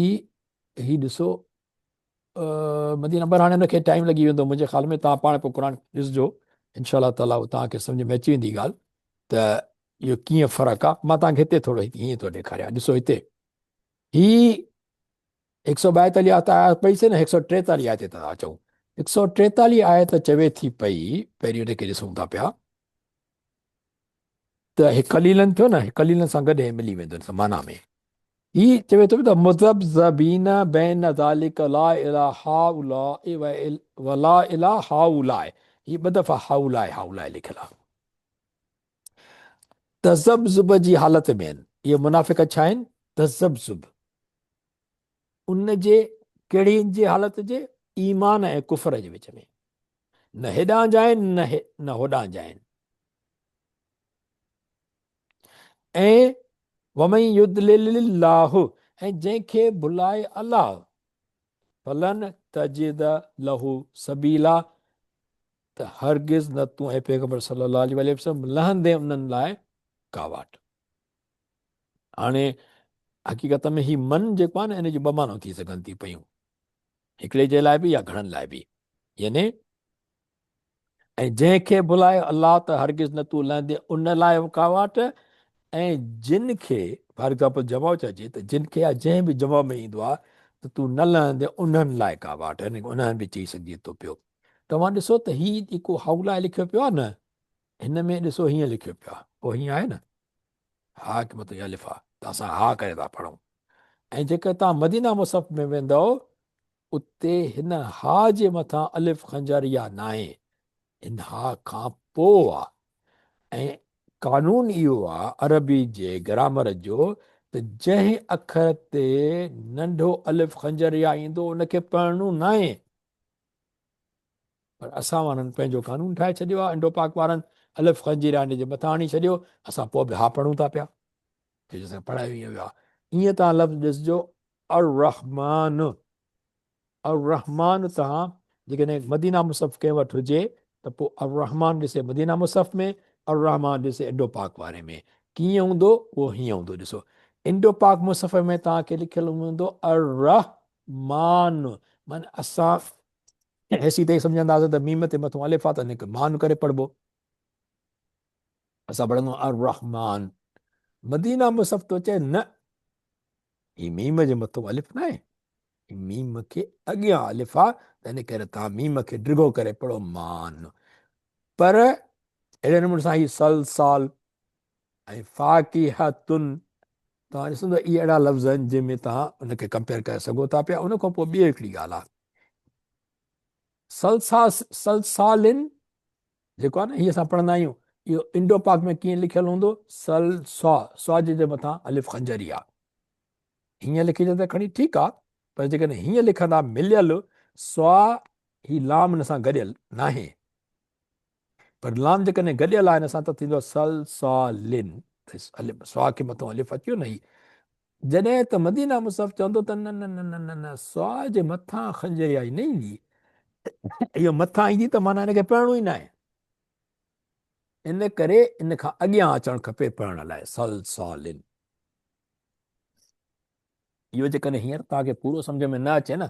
هي ڏسو مدينه پر هاڻي ان کي ٽائيم لڳي ويندو منهنجي خيال ۾ توهان پاڻ پوء قرآن ڏسجو انشاء الله تعالي توهان کي سمجھ ۾ اچي ويندي ڳالهه ته اهو ڪيئن فرق آ. مان توهان کي هتي ٿورو هيئن ٿو ڏيکاريان ڏسو هتي هي 142 آيت آيا پئي سي نه 143 آيت تي ٿا اچون. 143 آيت چوي ٿي پئي پهرين ان کي ڏسون ٿا پيا ته هي قليلن ٿيو نه، هي قليلن سان گڏ هي ملي ويندو ان معنيٰ ۾. هي چوي ٿو ته مذبذبين بين ذلڪ لا الي هؤلاء ولا الي هؤلاء، هي ٻه دفعا هؤلاء هؤلاء لکيل آهي. تذبذب جي حالت ۾ آهن. اهي منافق ڇا آهن؟ تذبذب ان جي ڪهڙي جي حالت جي؟ ايمان ۽ ڪفر جي وچ ۾، نه هيڏانهن جا آهن نه هوڏانهن جا آهن. ۽ ومن يضلل الله ۽ جنهن کي ڀلائي الله فلن تجد له سبيلا ته هرگز نه تون اي پيغمبر صلي الله عليه وآله وسلم لهندين انهن لاء ڪا واٽ. هاڻي حقيقت ۾ هي من جيڪو آهي نه ان جون ٻه معنائون ٿي سگهن ٿي پيون. هڪڙي جي لاء به يا گهڻن لاء به. يعني ۽ جنهن کي ڀلائي الله ته هرگز نه تون لهندين ان لاء ڪا واٽ ۽ جن کي فار ايگزامپل جمع چئجي ته جن کي يا جنهن به جمع ۾ ايندو آهي ته تون نه لهندين انهن لاء ڪا واٽ يعني انهن به چئي سگهجي ٿو پيو. توهان ڏسو ته هي جيڪو هؤلاء لکيو پيو آهي نه هن ۾ ڏسو هيئن لکيو پيو آهي پوء هيئن آهي نه ها کي مطلب الف آهي ته اسان ها ڪري ٿا پڙهون ۽ جيڪر توهان مدينه مصحف ۾ ويندؤ اتي هن ها جي مٿان الف خنجر يا ناهي، هن ها کان پوء آ ۽ قانون اهو آ عربي جي گرامر جو ته جنهن اکر تي ننڍو الف خنجر يا ايندو ان کي پڙهڻو ناهي. پر اسان وارن پنهنجو قانون ٺاهي ڇڏيو آ، انڊو پاڪ وارن الف خنجر يا ان جي مٿان آڻي ڇڏيو، اسان پوء به ها پڙهون ٿا پيا. ڇو جو اسان کي پڙهايو ائين ويو آ. ائين توهان لفظ ڏسجو الرحمان الرحمان تان جيڪڏهن مدينه مصحف ڪنهن وٽ هجي ته پوء الرحمان ڏسي مدينه مصحف ۾ الرحمان ڏسي انڊو پاڪ واري ۾ ڪيئن هوندو اهو هيئن هوندو ڏسو انڊو پاڪ مصحف ۾ توهان کي لکيل هوندو الرحمان معنی اسان هيسي تائين سمجهنداسين ته ميم تي مٿون الف آ ته ان کي مان ڪري پڙهبو اسان پڙهندو الرحمان مدينه مصحف ٿو چئي نه هي ميم جي مٿو الف ناهي، هي ميم کي اڳيان الف آ، تنهن ڪري توهان ميم کي ڊگهو ڪري پڙهو مان. پر اهڙي نموني سان هي صلصال ۽ فاڪهتن توهان ڏسندو اهي اهڙا لفظ آهن جنهن ۾ توهان ان کي ڪمپيئر ڪري سگهو ٿا پيا. ان کان پوء ٻي هڪڙي ڳالهه آ صلصا صلصالن جيڪو آهي نه هي اسان پڙهندا آهيون اهو انڊو پاڪ ۾ ڪيئن لکيل هوندو سل سا سا جي مٿان الف خنجري آ هيئن لکجي ته کڻي ٺيڪ آ پر جيڪڏهن هيئن لکندا مليل سا هي لام ان سان گڏيل ناهي پر لام جيڪڏهن گڏيل آهي ان سان ته ٿيندو سل سا لن الف سا کي مٿان الف اچيو نه هي جڏهن ته مدينه مصحف چوندو ته نه نه نه نه نه نه سا جي مٿان خنجري آئي نه ايندي اهو مٿان ايندي ته معنيٰ ان کي پڙهڻو ئي ناهي ان ڪري ان کان اڳيان اچڻ کپي پڙهڻ لاء سلسالن اهو جيڪڏهن هينئر توهان کي پورو سمجھ ۾ نه اچي نه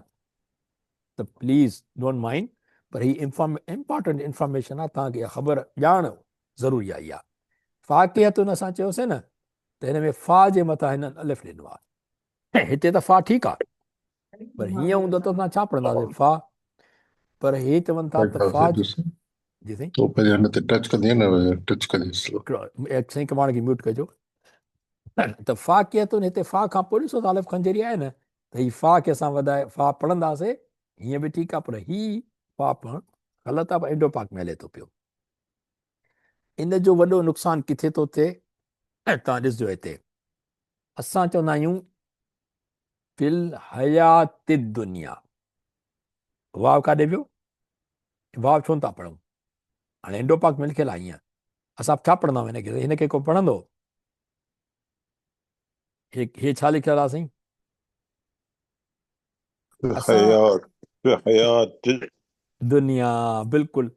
ته please don't mind per he important information آهي توهان کي خبر ڄاڻ ضروري آهي اها فاڪهتن اسان چيوسين نه ته هن ۾ فا جي مٿان هنن الف ڏنو آهي. هتي ته فا ٺيڪ آهي پر هيئن هوندو ته اسان ڇا پڙهنداسين فا پر هي چون ٿا ته فا جي سائين تو پنهنجي هن تي ٽچ ڪندي نه ٽچ ڪندي سائين ڪماڻ کي ميوٽ ڪجو ته فا ڪيتون هتي فا کان پوء ڏسو ته الف خنجري آهي نه ته هي فا کي اسان وڌائي فا پڙهنداسين هيئن به ٺيڪ آهي پر هي فا پڙهڻ غلط آهي پر انڊو پاڪ ۾ هلي ٿو پيو ان جو وڏو نقصان ڪٿي ٿو ٿئي توهان ڏسجو هتي اسان چوندا آهيون في الحيات الدنيا واو ڪاڏي ويو واو ڇو نٿا پڙهون هاڻي انڊو پاڪ ۾ لکيل آهي ائين اسان ڇا پڙهندا آهيون هن کي هن کي ڪو پڙهندو هي هي ڇا لکيل آهي سائين حيات حيات دنيا بلڪل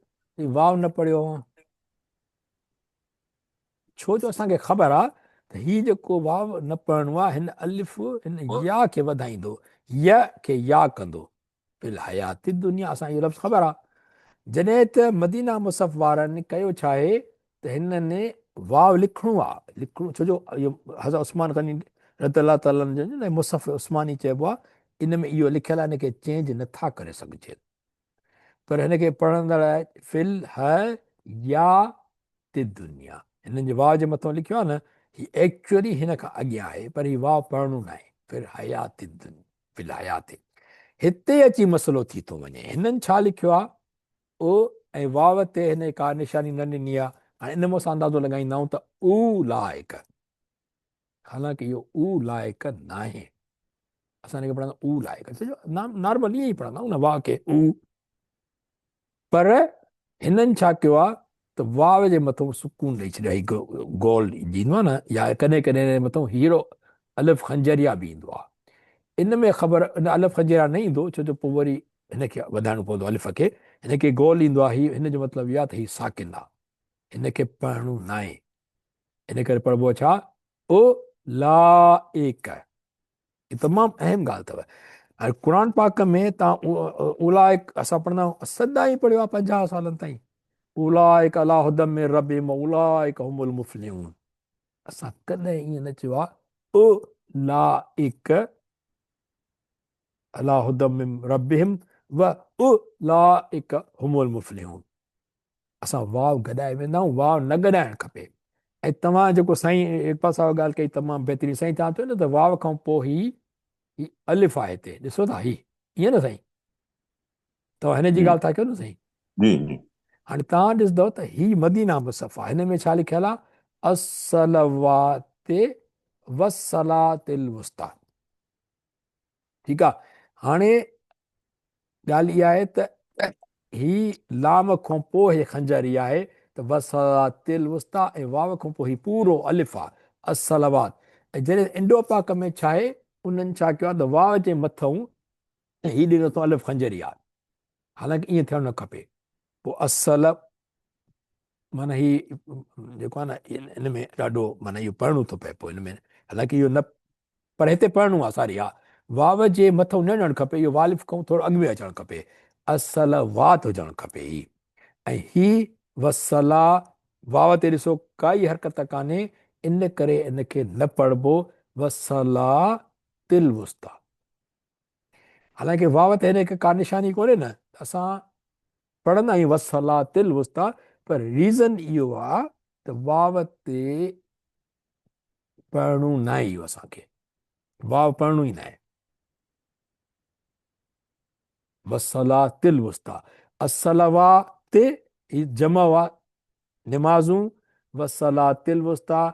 واو نه پڙهيو اوهان ڇو جو اسان کي خبر آ ته هي جيڪو واو نه پڙهڻو آ هن الف هن يا کي وڌائيندو ي کي يا ڪندو في الحيات الدنيا اسان اهو لفظ خبر آ جڏهن ته مدينه مصحف وارن ڪيو ڇا آهي ته هنن واو لکڻو آ لکڻو ڇو جو اهو حضرت عثمان غني رضي الله تعالٰي عنه جو مصحف عثماني چئبو آ ان ۾ اهو لکيل آ ان کي چينج نٿا ڪري سگهجي پر هن کي پڙهندڙ في الحيات الدنيا هنن جي واو جي مٿان لکيو آ نه هي ايڪچوئلي هن کان اڳيان آهي پر هي واو پڙهڻو ناهي في الحيات الدنيا في الحيات هتي اچي مسئلو ٿي ٿو وڃي هنن ڇا لکيو آ او ۽ واو تي هن ڪا نشاني نه ڏني آهي. هاڻي ان مان اسان اندازو لڳائيندا آهيون ته او لائق، حالانڪه اهو او لائق ناهي. اسان هن کي پڙهندا او لائق، ڇو جو نارمل ائين ئي پڙهندا آهيون نه واو کي او. پر هنن ڇا ڪيو آهي ته واو جي مٿو سڪون ڏئي ڇڏيو آهي. هي گول ايندو آهي نه يا ڪڏهن ڪڏهن هن جي مٿو هيرو الف خنجريا به ايندو آهي. ان ۾ خبر ان الف خنجريا نه ايندو ڇو جو پوء وري هن کي وڌائڻو پوندو الف کي هن کي گول ايندو آهي هي هن جو مطلب اهو آهي ته هي ساڪن آهي هن کي پڙهڻو ناهي ان ڪري پڙهبو ڇا او لا ايڪ هي تمام اهم ڳالهه اٿو. ۽ قرآن پاڪ ۾ تان اولائڪ اسان پڙهندا آهيون سدائين پڙهيو آهي 50 سالن تائين اولائڪ علا هدم من ربهم اولائڪ هم المفلحون. اسان ڪڏهن ائين نه چيو آهي اولائڪ علا هدم من ربهم و اولائڪ هم المفلحون. اسان واو گڏائي ويندا آهيون، واو نه گڏائڻ کپي. ۽ توهان جيڪو سائين اقبال صاحب ڳالهه ڪئي تمام بهترين. سائين توهان چيو نه ته واو کان پوء هي هي الف آهي هتي ڏسو ٿا هي ائين نه سائين توهان هن جي ڳالهه ٿا ڪيو نه سائين؟ جي جي. هاڻي توهان ڏسندو ته هي مدينه مصحف آهي هن ۾ ڇا لکيل آهي الصلوات والصلاة الوسطيٰ. ٺيڪ آ هاڻي ڳالهه اها آهي ته هي لام کان پوء هي خنجر ئي آهي ته والصلاة الوسطيٰ ۽ واو کان پوء هي پورو الف آ الصلوات ۽ جڏهن انڊو پاڪ ۾ ڇا آهي انهن ڇا ڪيو آهي ته واو جي مٿئون هي ڏنو اٿئون الف خنجري آ حالانڪه ائين ٿيڻ نه کپي پوء الصل معنيٰ هي جيڪو آهي نه ان ۾ ڏاڍو معنيٰ اهو پڙهڻو ٿو پئي پوء ان ۾ حالانڪه اهو نه پر هتي پڙهڻو آهي ساري ها واو جي مٿئون نه اچڻ کپي اهو والف کان ٿورو اڳ ۾ اچڻ کپي الصلوات هجڻ کپي هي ۽ هي وصلا واو تي ڏسو ڪائي حرڪت ڪانهي ان ڪري ان کي نه پڙهبو وصلا تل وسطا حالانڪه واو تي هن کي ڪا نشاني ڪونهي نه اسان پڙهندا آهيون وصلا تل وسطا پر ريزن اهو آ ته واو تي پڙهڻو ناهي اهو اسان کي واو پڙهڻو ئي ناهي. والصلاة الوسطيٰ الصلوات هي جمع آ نمازون والصلاة الوسطيٰ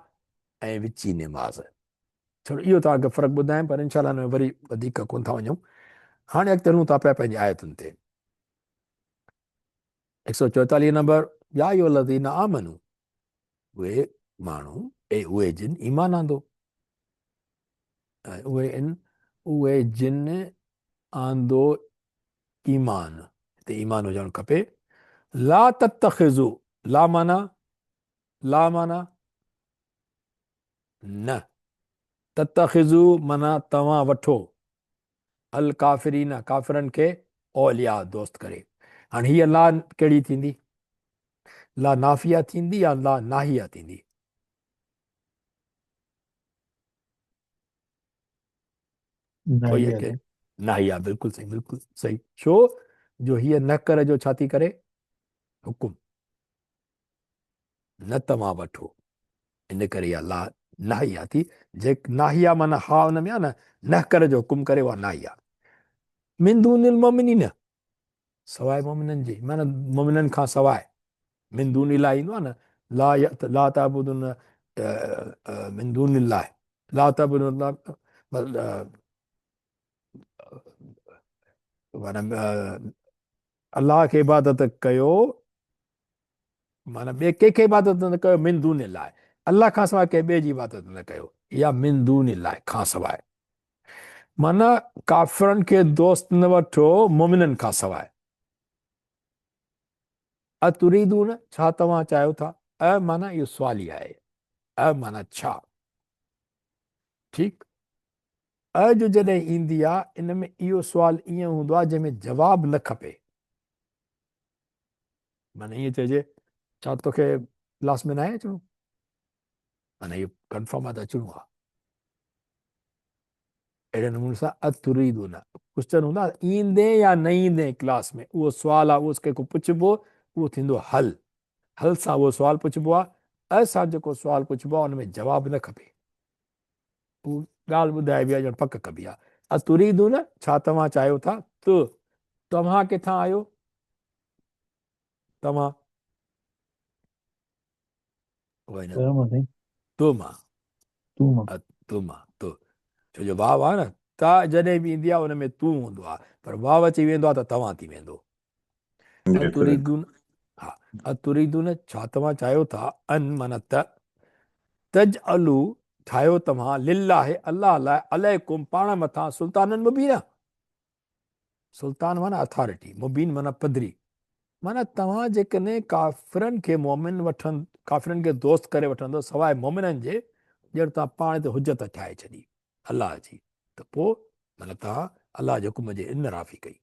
۽ وچي نماز. ڇڙو اهو توهان کي فرق ٻڌايم پر انشاء الله هن ۾ وري وڌيڪ ڪونه ٿا وڃون. هاڻي اڳتي هلون ٿا پيا پنهنجي آيتن تي. 144 نمبر يا ايها الذين آمنوا اهي ماڻهو اي اهي جن ايمان آندو ۽ اهي ان اهي جن آندو ايمان هتي ايمان هجڻ کپي لا تتخذو لا معنی لا معنی نه تتخذو معنی توهان وٺو الڪافرين ڪافرن کي اولياء دوست ڪري هاڻي هيء لا ڪهڙي ٿيندي لا نافيه ٿيندي يا لا ناهيه ٿيندي؟ ناهيه. ناهيه بلڪل صحيح بلڪل صحيح ڇو جو هيء نه ڪر جو ڇا ٿي ڪري حڪم نه توهان وٺو ان ڪري اها لا ناهيه ٿي جي ناهيه معنی ها ان ۾ آ نه نه ڪر جو حڪم ڪري اها ناهيه من دون المؤمنين سواء مؤمنن جي معنی مؤمنن کان سواء من دون الله ايندو آهي نه لا لا تعبدون من دون الله لا تعبدون الله معنی الله کي عبادت ڪيو معنی ٻئي ڪنهن کي عبادت نه ڪيو من دون الله الله کان سواء ڪنهن ٻئي جي عبادت نه ڪيو يا من دون الله کان سواء معنيٰ ڪافرن کي دوست نه وٺو مؤمنن کان سواء. اتريدون ڇا توهان چاهيو ٿا؟ ا معنيٰ اهو سوال ئي آهي. ا معنيٰ ڇا؟ ٺيڪ. ا جو جڏهن ايندي آ ان ۾ اهو سوال ائين هوندو آ جنهن ۾ جواب نه کپي. معنيٰ ائين چئجي ڇا توکي ڪلاس ۾ ناهي اچڻو؟ معنيٰ اهو ڪنفرم آ ته اچڻو آ. اهڙي نموني سان اتريدون ڪوشچن هوندا ايندين يا نه ايندين ڪلاس ۾ اهو سوال آ اهو ڪنهن کان پڇبو اهو ٿيندو حل حل سان اهو سوال پڇبو آ ا سان جيڪو سوال پڇبو آ ان ۾ جواب نه کپي اهو ڳالهه ٻڌائبي آ ڄڻ پڪ ڪبي آ اتريدون ڇا توهان چاهيو ٿا ته توهان ڪٿان آيو توهان تو مان تو مان تو ڇو جو واو آهي نه تا جڏهن به ايندي آهي ان ۾ تون هوندو آهي پر واو اچي ويندو آهي ته توهان ٿي ويندو اتريدون ها اتريدون ڇا توهان چاهيو ٿا ان معنی ته تجعلو ٺاهيو توهان لله الله لاء عليڪم پاڻ مٿان سلطانن مبينا سلطان معنيٰ اٿارٽي، مبين معنيٰ پڌري. معنيٰ توهان جيڪڏهن ڪافرن کي مؤمن وٺن، ڪافرن کي دوست ڪري وٺندؤ سواء مؤمنن جي، ڄڻ توهان پاڻ تي حجت ٺاهي ڇڏي الله جي، ته پوء معنيٰ توهان الله جي حڪم جي انحرافي ڪئي.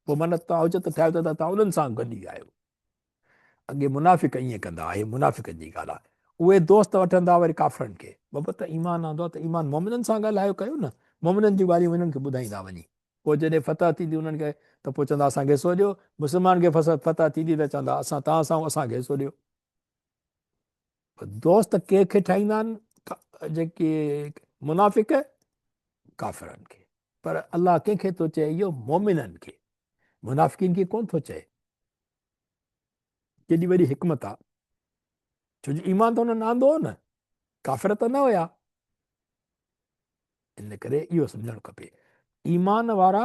پوء معنيٰ توهان حجت ٺاهيو ٿا ته توهان انهن سان گڏ ئي آهيو. اڳي منافق ائين ڪندا هي منافقن جي ڳالهه آهي. اهي دوست وٺندا وري ڪافرن کي. بابا ته ايمان آندو آهي ته ايمان مؤمنن سان ڳالهايو ڪيو نه. مؤمنن جون ڳالهيون انهن کي ٻڌائيندا وڃي. پوء جڏهن فتح ٿيندي انهن کي ته پوء چوندا اسان کي حصو ڏيو. مسلمانن کي فتح ٿيندي ته چوندا اسان توهان سان آهيون اسان کي حصو ڏيو. دوست ڪنهن کي ٺاهيندا آهن؟ جيڪي منافق ڪافرن کي. پر الله ڪنهن کي ٿو چئي اهو؟ مؤمنن کي. منافقين کي ڪونه ٿو چئي. ڪيڏي وڏي حڪمت آ. ڇو جو ايمان ته انهن آندو هو نه، ڪافر ته نه هيا. ان ڪري اهو سمجهڻ کپي. ايمان وارا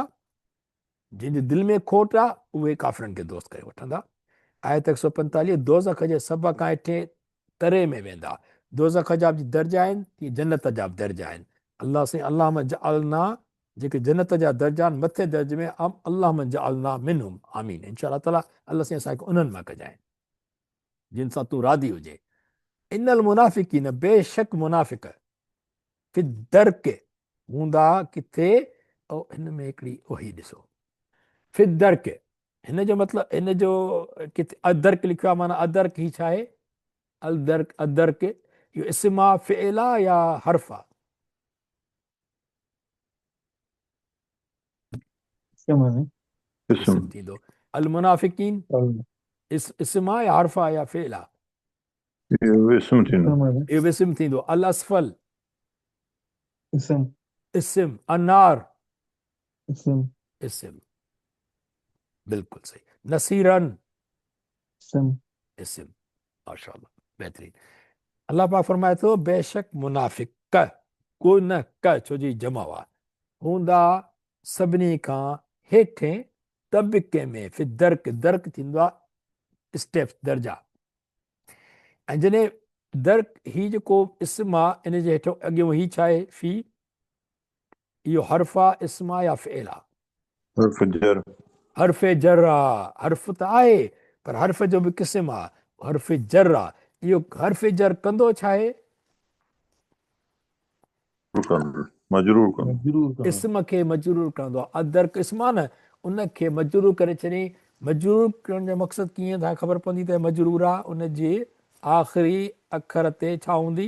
جن جي دل ۾ کوٽ آ اهي ڪافرن کي دوست ڪري وٺندا. آيت 145 دوزخ جي سڀ کان هيٺين تري ۾ ويندا. دوزخ جا به درجا آهن تيئن جنت جا به درجا آهن. الله سائين اللهم اجعلنا جيڪي جنت جا درجا آهن مٿين درجي ۾ اللهم اجعلنا منهم آمين ان شاء الله تعالي الله سائين اسان کي انهن مان ڪجانء جن سان تون راضي هجين. ان المنافقين بيشڪ منافق في الدرڪ هوندا ڪٿي او هن ۾ هڪڙي اوهي ڏسو في الدرڪ هن جو مطلب هن جو ڪٿي ادرڪ لکيو آهي معنيٰ ادرڪ هي ڇا آهي الدرڪ ادرڪ اهو اسم آ فعل آ يا حرف آ؟ اسم آهي. اسم ٿيندو. المنافقين اسم آ يا حرف آ يا فعل آ؟ اهو به اسم ٿيندو. اهو به اسم ٿيندو. الاسفل اسم. اسم. النار اسم. اسم. بلڪل صحيح. نصيرا اسم. اسم. ماشاءالله بهترين. الله پاڪ فرمائي ٿو بيشڪ منافق ڪو نه ڪ ڇو جي جمع آ هوندا سڀني کان هيٺين طبقي ۾ في درڪ درڪ ٿيندو آ اسٽيپس درجا ۽ جڏهن درڪ هي جيڪو اسم آ ان جي هيٺو اڳيون هي ڇا آهي في اهو حرف آ اسم آ يا فعل آ؟ حرف جر. حرف جر آ حرف ته آهي پر حرف جو به قسم آ حرف جر آ اهو حرف جر ڪندو ڇا آهي؟ مجرور ڪندو. اسم کي مجرور ڪندو آ ادرڪ اسم آ نه ان کي مجرور ڪري ڇڏيائين مجرور ڪرڻ جو مقصد ڪيئن ٿا خبر پوندي ته مجرور آ ان جي آخري اکر تي ڇا هوندي؟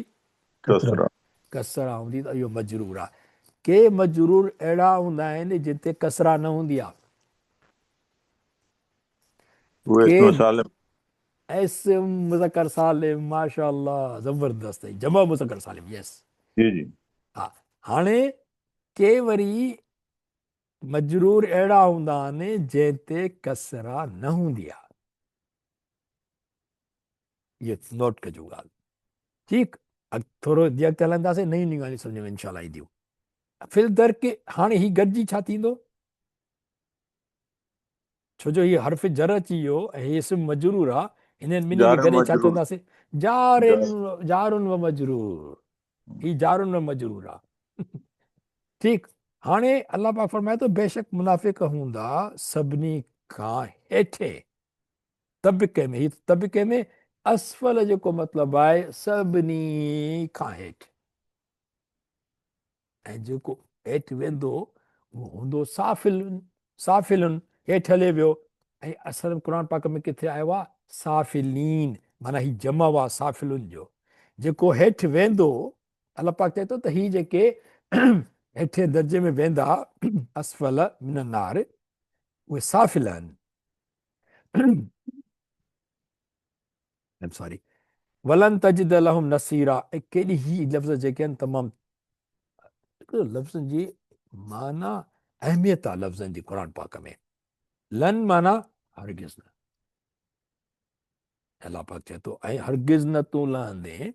ڪسرا. ڪسرا هوندي ته اهو مجرور آ. ڪي مجرور اهڙا هوندا آهن جن تي ڪسرا نه هوندي آ. اهي اسم سالم. اسم مذڪر سالم ماشاء الله زبردست جمع مذڪر سالم يس. جي جي. ها هاڻي ڪي وري مجرور اهڙا هوندا آهن جنهن تي ڪسرا نه هوندي آ. اهو نوٽ ڪجو ڳالهه ٺيڪ ٿورو اڳتي هلنداسين نيون نيون ڳالهيون سمجھ ۾ انشاء الله اينديون فل درڪ هاڻي هي گڏجي ڇا ٿيندو ڇو جو هي حرف جر اچي ويو ۽ هي اسم مجرور آ هنن ٻنهي کي گڏي ڇا چونداسين جار جار و مجرور هي جار و مجرور آ ٺيڪ هاڻي الله پاڪ فرمائي ٿو بيشڪ منافق هوندا سڀني کان هيٺين طبقي ۾ هي طبقي ۾ اسفل جيڪو مطلب آهي سڀني کان هيٺ ۽ جيڪو هيٺ ويندو اهو هوندو سافل سافلن هيٺ هلي ويو ۽ اصل قرآن پاڪ ۾ ڪٿي آيو آهي سافلين معنيٰ هي جمع آهي سافلن جو جيڪو هيٺ ويندو الله پاڪ چئي ٿو ته هي جيڪي هيٺين درجي ۾ ويندا اسفل من النار اهي سافل آهن I'm sorry. ولن تجد لهم نصيرا ۽ ڪيڏي هي لفظ جيڪي آهن تمام لفظن جي معنيٰ اهميت آهي لفظن جي قرآن پاڪ ۾ لن معنيٰ هرگز نه الله پاڪ چئي ٿو ۽ هرگز نه تون لهندين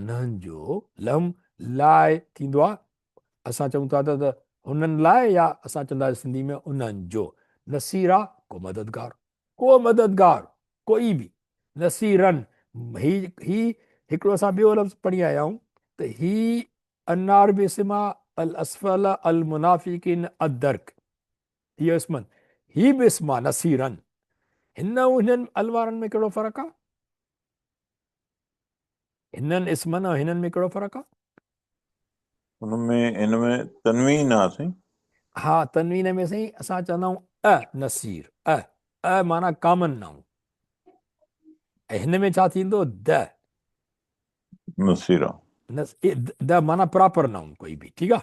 انهن جو لهم لاء ٿيندو آهي اسان چئون ٿا ته هنن لاء يا اسان چوندا آهيون سنڌي ۾ انهن جو نصيرا ڪو مددگار ڪو مددگار ڪوئي به نصيرن هي هي هڪڙو اسان ٻيو لفظ پڙهي آيا آهيون ته هي النار به اسم آ الاسفل المنافقين الدرڪ هي اسمن هي به اسم آ نصيرن هن هنن الوارن ۾ ڪهڙو فرق آ هنن اسمن ۽ هنن ۾ ڪهڙو فرق آ؟ ان ۾ ان ۾ تنوين آ سائين. ها تنوين ۾ سائين اسان چوندا آهيون ا نصير ا ا معنيٰ ڪامن نائون ۽ هن ۾ ڇا ٿيندو د نصير د معنيٰ پراپر نائون ڪوئي به ٺيڪ آ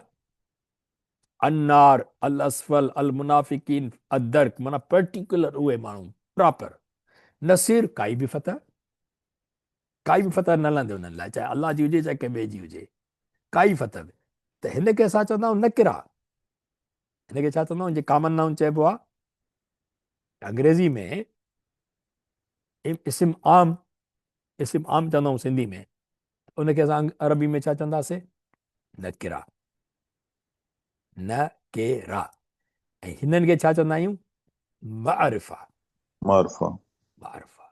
النار الاسفل المنافقين الدرڪ معنيٰ پرٽيڪولر اهي ماڻهو پراپر نصير ڪائي به فتح ڪائي به فتح نه لهندي انهن لاء چاهي الله جي هجي چاهي ڪنهن ٻئي جي هجي ڪائي فتح به ته هن کي اسان چوندا آهيون نڪرا هن کي ڇا چوندا آهيون جي ڪامن نائون چئبو آهي انگريزي ۾ اسم عام اسم عام چوندا آهيون سنڌي ۾ ان کي اسان عربي ۾ ڇا چونداسين نڪرا نڪرا ۽ هنن کي ڇا چوندا آهيون معرفه معرفه معرفه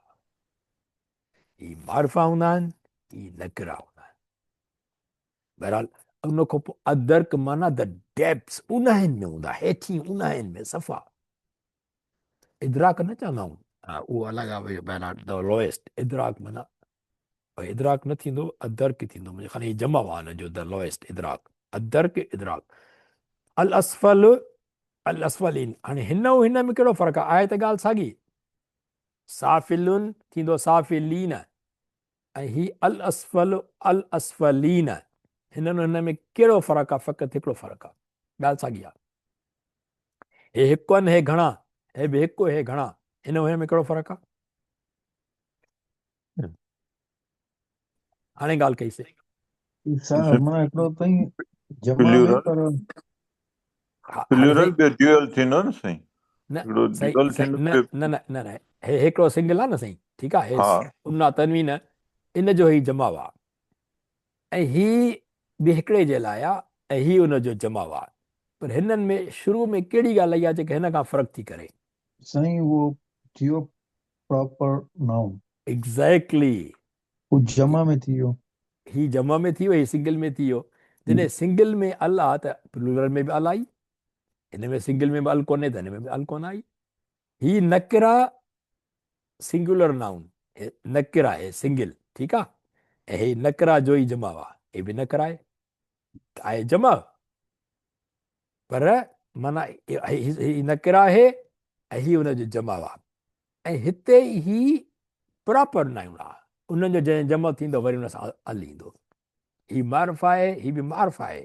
هي معرفا هوندا آهن هي نڪرا هوندا آهن بهرحال ان کان پوء ادرڪ معنيٰ the depths اونهائين ۾ هوندا هيٺين اونهائين ۾ صفا ادراڪ نه چوندا آهيون اهو الڳ آهي بهرحال the lowest ادراڪ معنيٰ ادراڪ نه ٿيندو ادرڪ ٿيندو منهنجي خيال هي جمع آهي ان جو the lowest ادراڪ ادرڪ ادراڪ الاسفل الاسفلين هاڻي هن ۽ هن ۾ ڪهڙو فرق آهي آهي ته ڳالهه ساڳي سافلون ٿيندو سافلين ۽ هي الاسفل الاسفلين هنن هن ۾ ڪهڙو فرق آ فقط هڪڙو فرق آ ڳالهه ساڳي آ هي هڪ آهن هي گهڻا هي به هڪ هي گهڻا هن هن ۾ ڪهڙو فرق آ هاڻي ڳالهه ڪئي سي صاحب مان هڪڙو تائين جمع ۾ پر پلورل ٻيو ڊيوئل ٿيندو نه سائين نه سائين نه نه نه نه نه هي هڪڙو سنگل آ نه سائين ٺيڪ آ هي ان تنوين ان جو هي جمع آ ۽ هي به هڪڙي جي لاء آ ۽ هي ان جو جمع آ پر هنن ۾ شروع ۾ ڪهڙي ڳالهه آئي آ جيڪا هن کان فرق ٿي ڪري سائين اهو ٿيو پراپر نائون. ايگزيڪٽلي. هو جمع ۾ ٿي ويو. هي جمع ۾ ٿي ويو هي سنگل ۾ ٿي ويو. جڏهن سنگل ۾ ال آ ته پلورل ۾ به ال آئي. هن ۾ سنگل ۾ به ال ڪونهي ته هن ۾ به ال ڪونه آئي. هي نڪره سنگولر نائون هي نڪره هي سنگل ٺيڪ آ ۽ هي نڪره جو ئي جمع آ هي به نڪره آهي آهي جمع پر معنيٰ هي نڪره آهي ۽ هي ان جو جمع آ ۽ هتي هي پراپر نائون آ ان جو جڏهن جمع ٿيندو وري ان سان ال ايندو هي معرف آهي هي به معرف آهي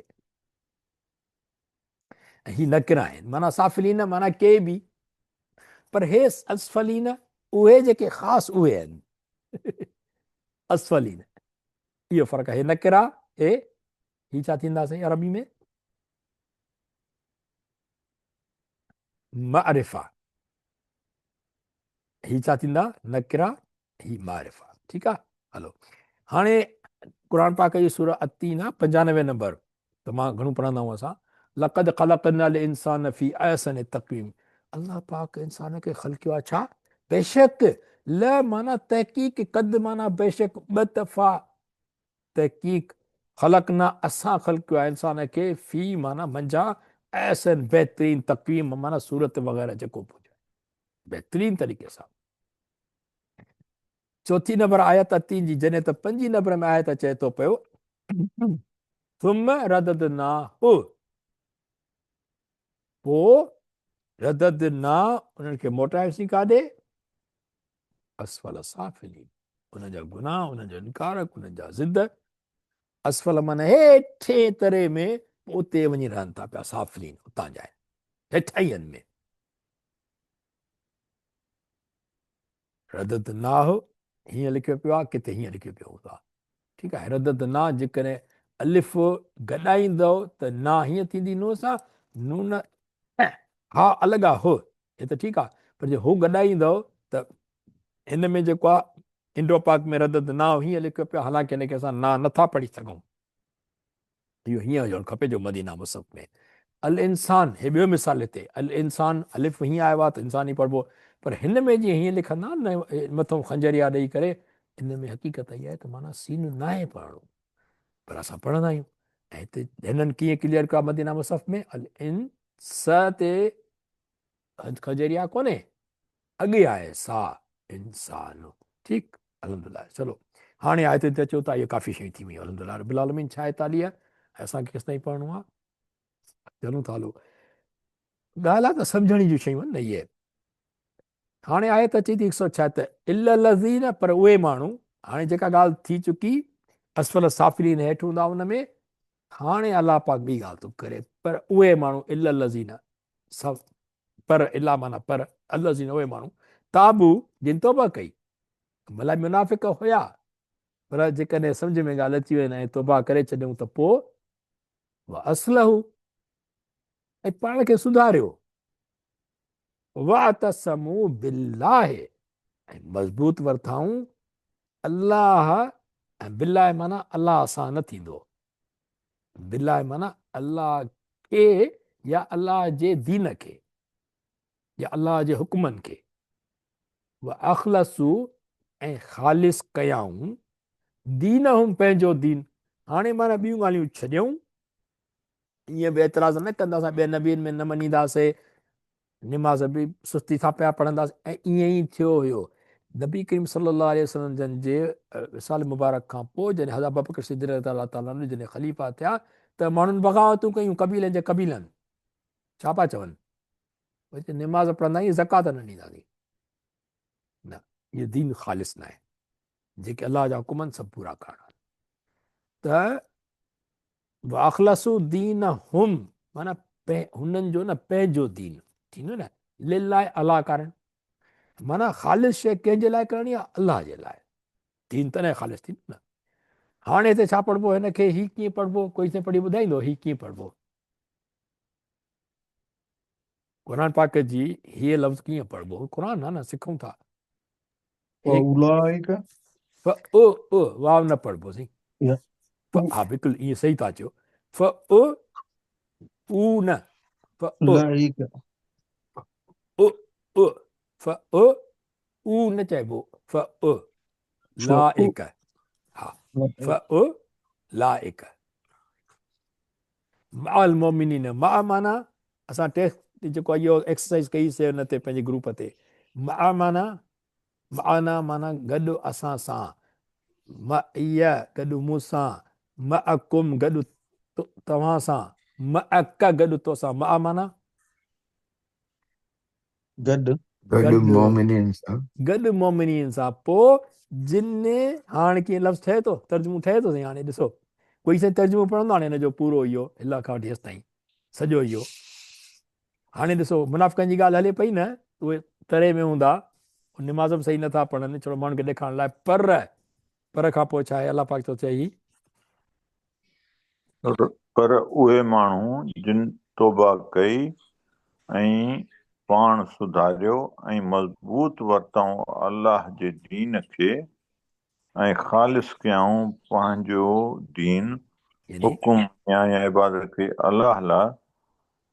۽ هي نڪره آهن معنيٰ سافلين معنيٰ ڪي به پر هي اسفلين اهي جيڪي خاص اهي آهن اسفلين اهو فرق آهي نڪره هي هي ڇا ٿيندا سائين عربي ۾ معرفه هي ڇا ٿيندا نڪره هي معرفه ٺيڪ آ هلو هاڻي قرآن پاڪ جي سورة التين آ 95 نمبر تمام گهڻو پڙهندا آهيون اسان لقد خلقنا الانسان في احسن تقويم الله پاڪ انسان کي خلقيو آ ڇا بيشڪ ل معنی تحقيق قد معنی بيشڪ ٻه دفعا تحقيق خلقنا اسان خلقيو آهي انسان کي في معنيٰ منجهان احسن بهترين تقويم معنيٰ صورت وغيره جيڪو به هجي بهترين طريقي سان. چوٿين نمبر آيت تين جي جڏهن ته پنجين نمبر ۾ آيت چئي ٿو پيو ثم رددناه پوء رددنا انهن کي موٽايوسين ڪاڏي اسفل سافلين انهن جا گناهه انهن جو انڪار انهن جا ضد اسفل معنی هيٺين تري ۾ اتي وڃي رهن ٿا پيا سافلين اتان جا هيٺائين ۾ ردد ناه هيئن لکيو پيو آهي ڪٿي هيئن لکيو پيو هوندو آهي ٺيڪ آهي ردد نا جيڪڏهن الف گڏائيندو ته نا هيئن ٿيندي نون سان نون ها الڳ آ هو هي ته ٺيڪ آ پر جي هو گڏائيندو ته هن ۾ جيڪو آ انڊو پاڪ ۾ ردد نا هيئن لکيو پيو حالانڪه هن کي اسان نا نٿا پڙهي سگهون اهو هيئن هجڻ کپي جو مدينه مصحف ۾ الانسان هي ٻيو مثال هتي الانسان الف هيئن آيو آهي ته انسان ئي پڙهبو پر هن ۾ جيئن هيئن لکندا نه مٿو خنجريا ڏئي ڪري ان ۾ حقيقت اها آهي ته معنيٰ سين ناهي پڙهڻو پر اسان پڙهندا آهيون ۽ هتي هنن ڪيئن ڪليئر ڪيو مدينه مصحف ۾ الانس تي خنجريا ڪونهي اڳي آهي سا انسان ٺيڪ الحمدلله چلو هاڻي آيتن تي اچو ٿا اهي ڪافي شيون ٿي ويون الحمدلله رب العالمين 46 ۽ ۽ اسان کي ڪيستائين پڙهڻو آهي؟ چلون ٿا هلو. ڳالهه آهي ته سمجهڻ جون شيون آهن نه اهي. هاڻي آيت اچي ٿي 176 الا الذين پر اهي ماڻهو، هاڻي جيڪا ڳالهه ٿي چڪي اسفل السافلين هيٺ هوندا ان ۾، هاڻي الله پاڪ ٻي ڳالهه ٿو ڪري پر اهي ماڻهو الا الذين سب پر الا معنيٰ پر الذين اهي ماڻهو تابو جن توبه ڪئي، ڀلا منافق هيا پر جيڪڏهن سمجهه ۾ ڳالهه اچي وين ۽ توبه ڪري ڇڏيون ته پوء واصلحو ۽ پاڻ کي سڌاريو، واعتصموا بالله ۽ مضبوط ورتائون الله ۽ بالله معنيٰ الله سان نه ٿيندو، بالله معنيٰ الله کي يا الله جي دين کي يا الله جي حڪمن کي، واخلصوا ۽ خالص ڪيائون دينهم پنهنجو دين، هاڻي معنيٰ ٻيون ڳالهيون ڇڏيئون، ائين به اعتراض نه ڪنداسين ٻين نبين ۾ نه مڃينداسين، نماز به سستي سان پيا پڙهنداسين ۽ ائين ئي ٿيو هيو. نبي ڪريم صلي الله عليه وسلم جن جي وصال مبارڪ کان پوء جڏهن حضرت ابوبڪر صديق رضي الله تعالٰي عنه جڏهن خليفا ٿيا ته ماڻهن بغاوتون ڪيون قبيلن جي قبيلن ڇا پيا چون وري نماز پڙهندا زڪوات نه ڏينداسين نه اهو دين خالص نه آهي جيڪي الله جا حڪم آهن سڀ پورا ڪرڻا ته واخلصوا دينهم معنيٰ هنن جو نه پنهنجو دين ٿيندو نه لله الله ڪارڻ معنيٰ خالص شيء ڪنهن جي لاء ڪرڻي آهي الله جي لاء دين تڏهن خالص ٿيندو نه هاڻي هتي ڇا پڙهبو هن کي هي ڪيئن پڙهبو ڪوئي سائين پڙهي ٻڌائيندو هي ڪيئن پڙهبو قرآن پاڪ جي هي لفظ ڪيئن پڙهبو قرآن آ نه سکون ٿا فاولائک ف او او واو نه پڙهبو سائين ف ها بلڪل ائين صحيح ٿا چئو ف او او نه ف او لائک او او ف او او نه چئبو ف او لائک ها ف او لائک مع المؤمنين مع معنيٰ اسان ٽيسٽ جيڪو اهو ايڪسرسائز ڪئي سي ان تي پنهنجي گروپ تي مع معنيٰ معنا معنيٰ گڏ اسان سان معي گڏ مون سان معڪم گڏ توهان سان معڪ گڏ تو سان مع معنيٰ گڏ. گڏ مؤمنين سان. گڏ مؤمنين سان. پوء جن هاڻ ڪيئن لفظ ٺهي ٿو ترجمو ٺهي ٿو سائين هاڻي ڏسو ڪوئي سائين ترجمو پڙهندو هاڻي هن جو پورو اهو هلا کان وٺي هيستائين سڄو اهو هاڻي ڏسو منافقن جي ڳالهه هلي پئي نه اهي تري ۾ هوندا نماز به صحيح نٿا پڙهن ڇڙو ماڻهن کي ڏيکارڻ لاء پر پر کان پوء ڇا آهي الله پاڪ ٿو چئي پر اهي ماڻهو جن توبه ڪئي ۽ پاڻ سڌاريو ۽ مضبوط ورتائون الله جي دين کي ۽ خالص ڪيائون پنهنجو دين، حڪم يا عبادت کي الله لاء،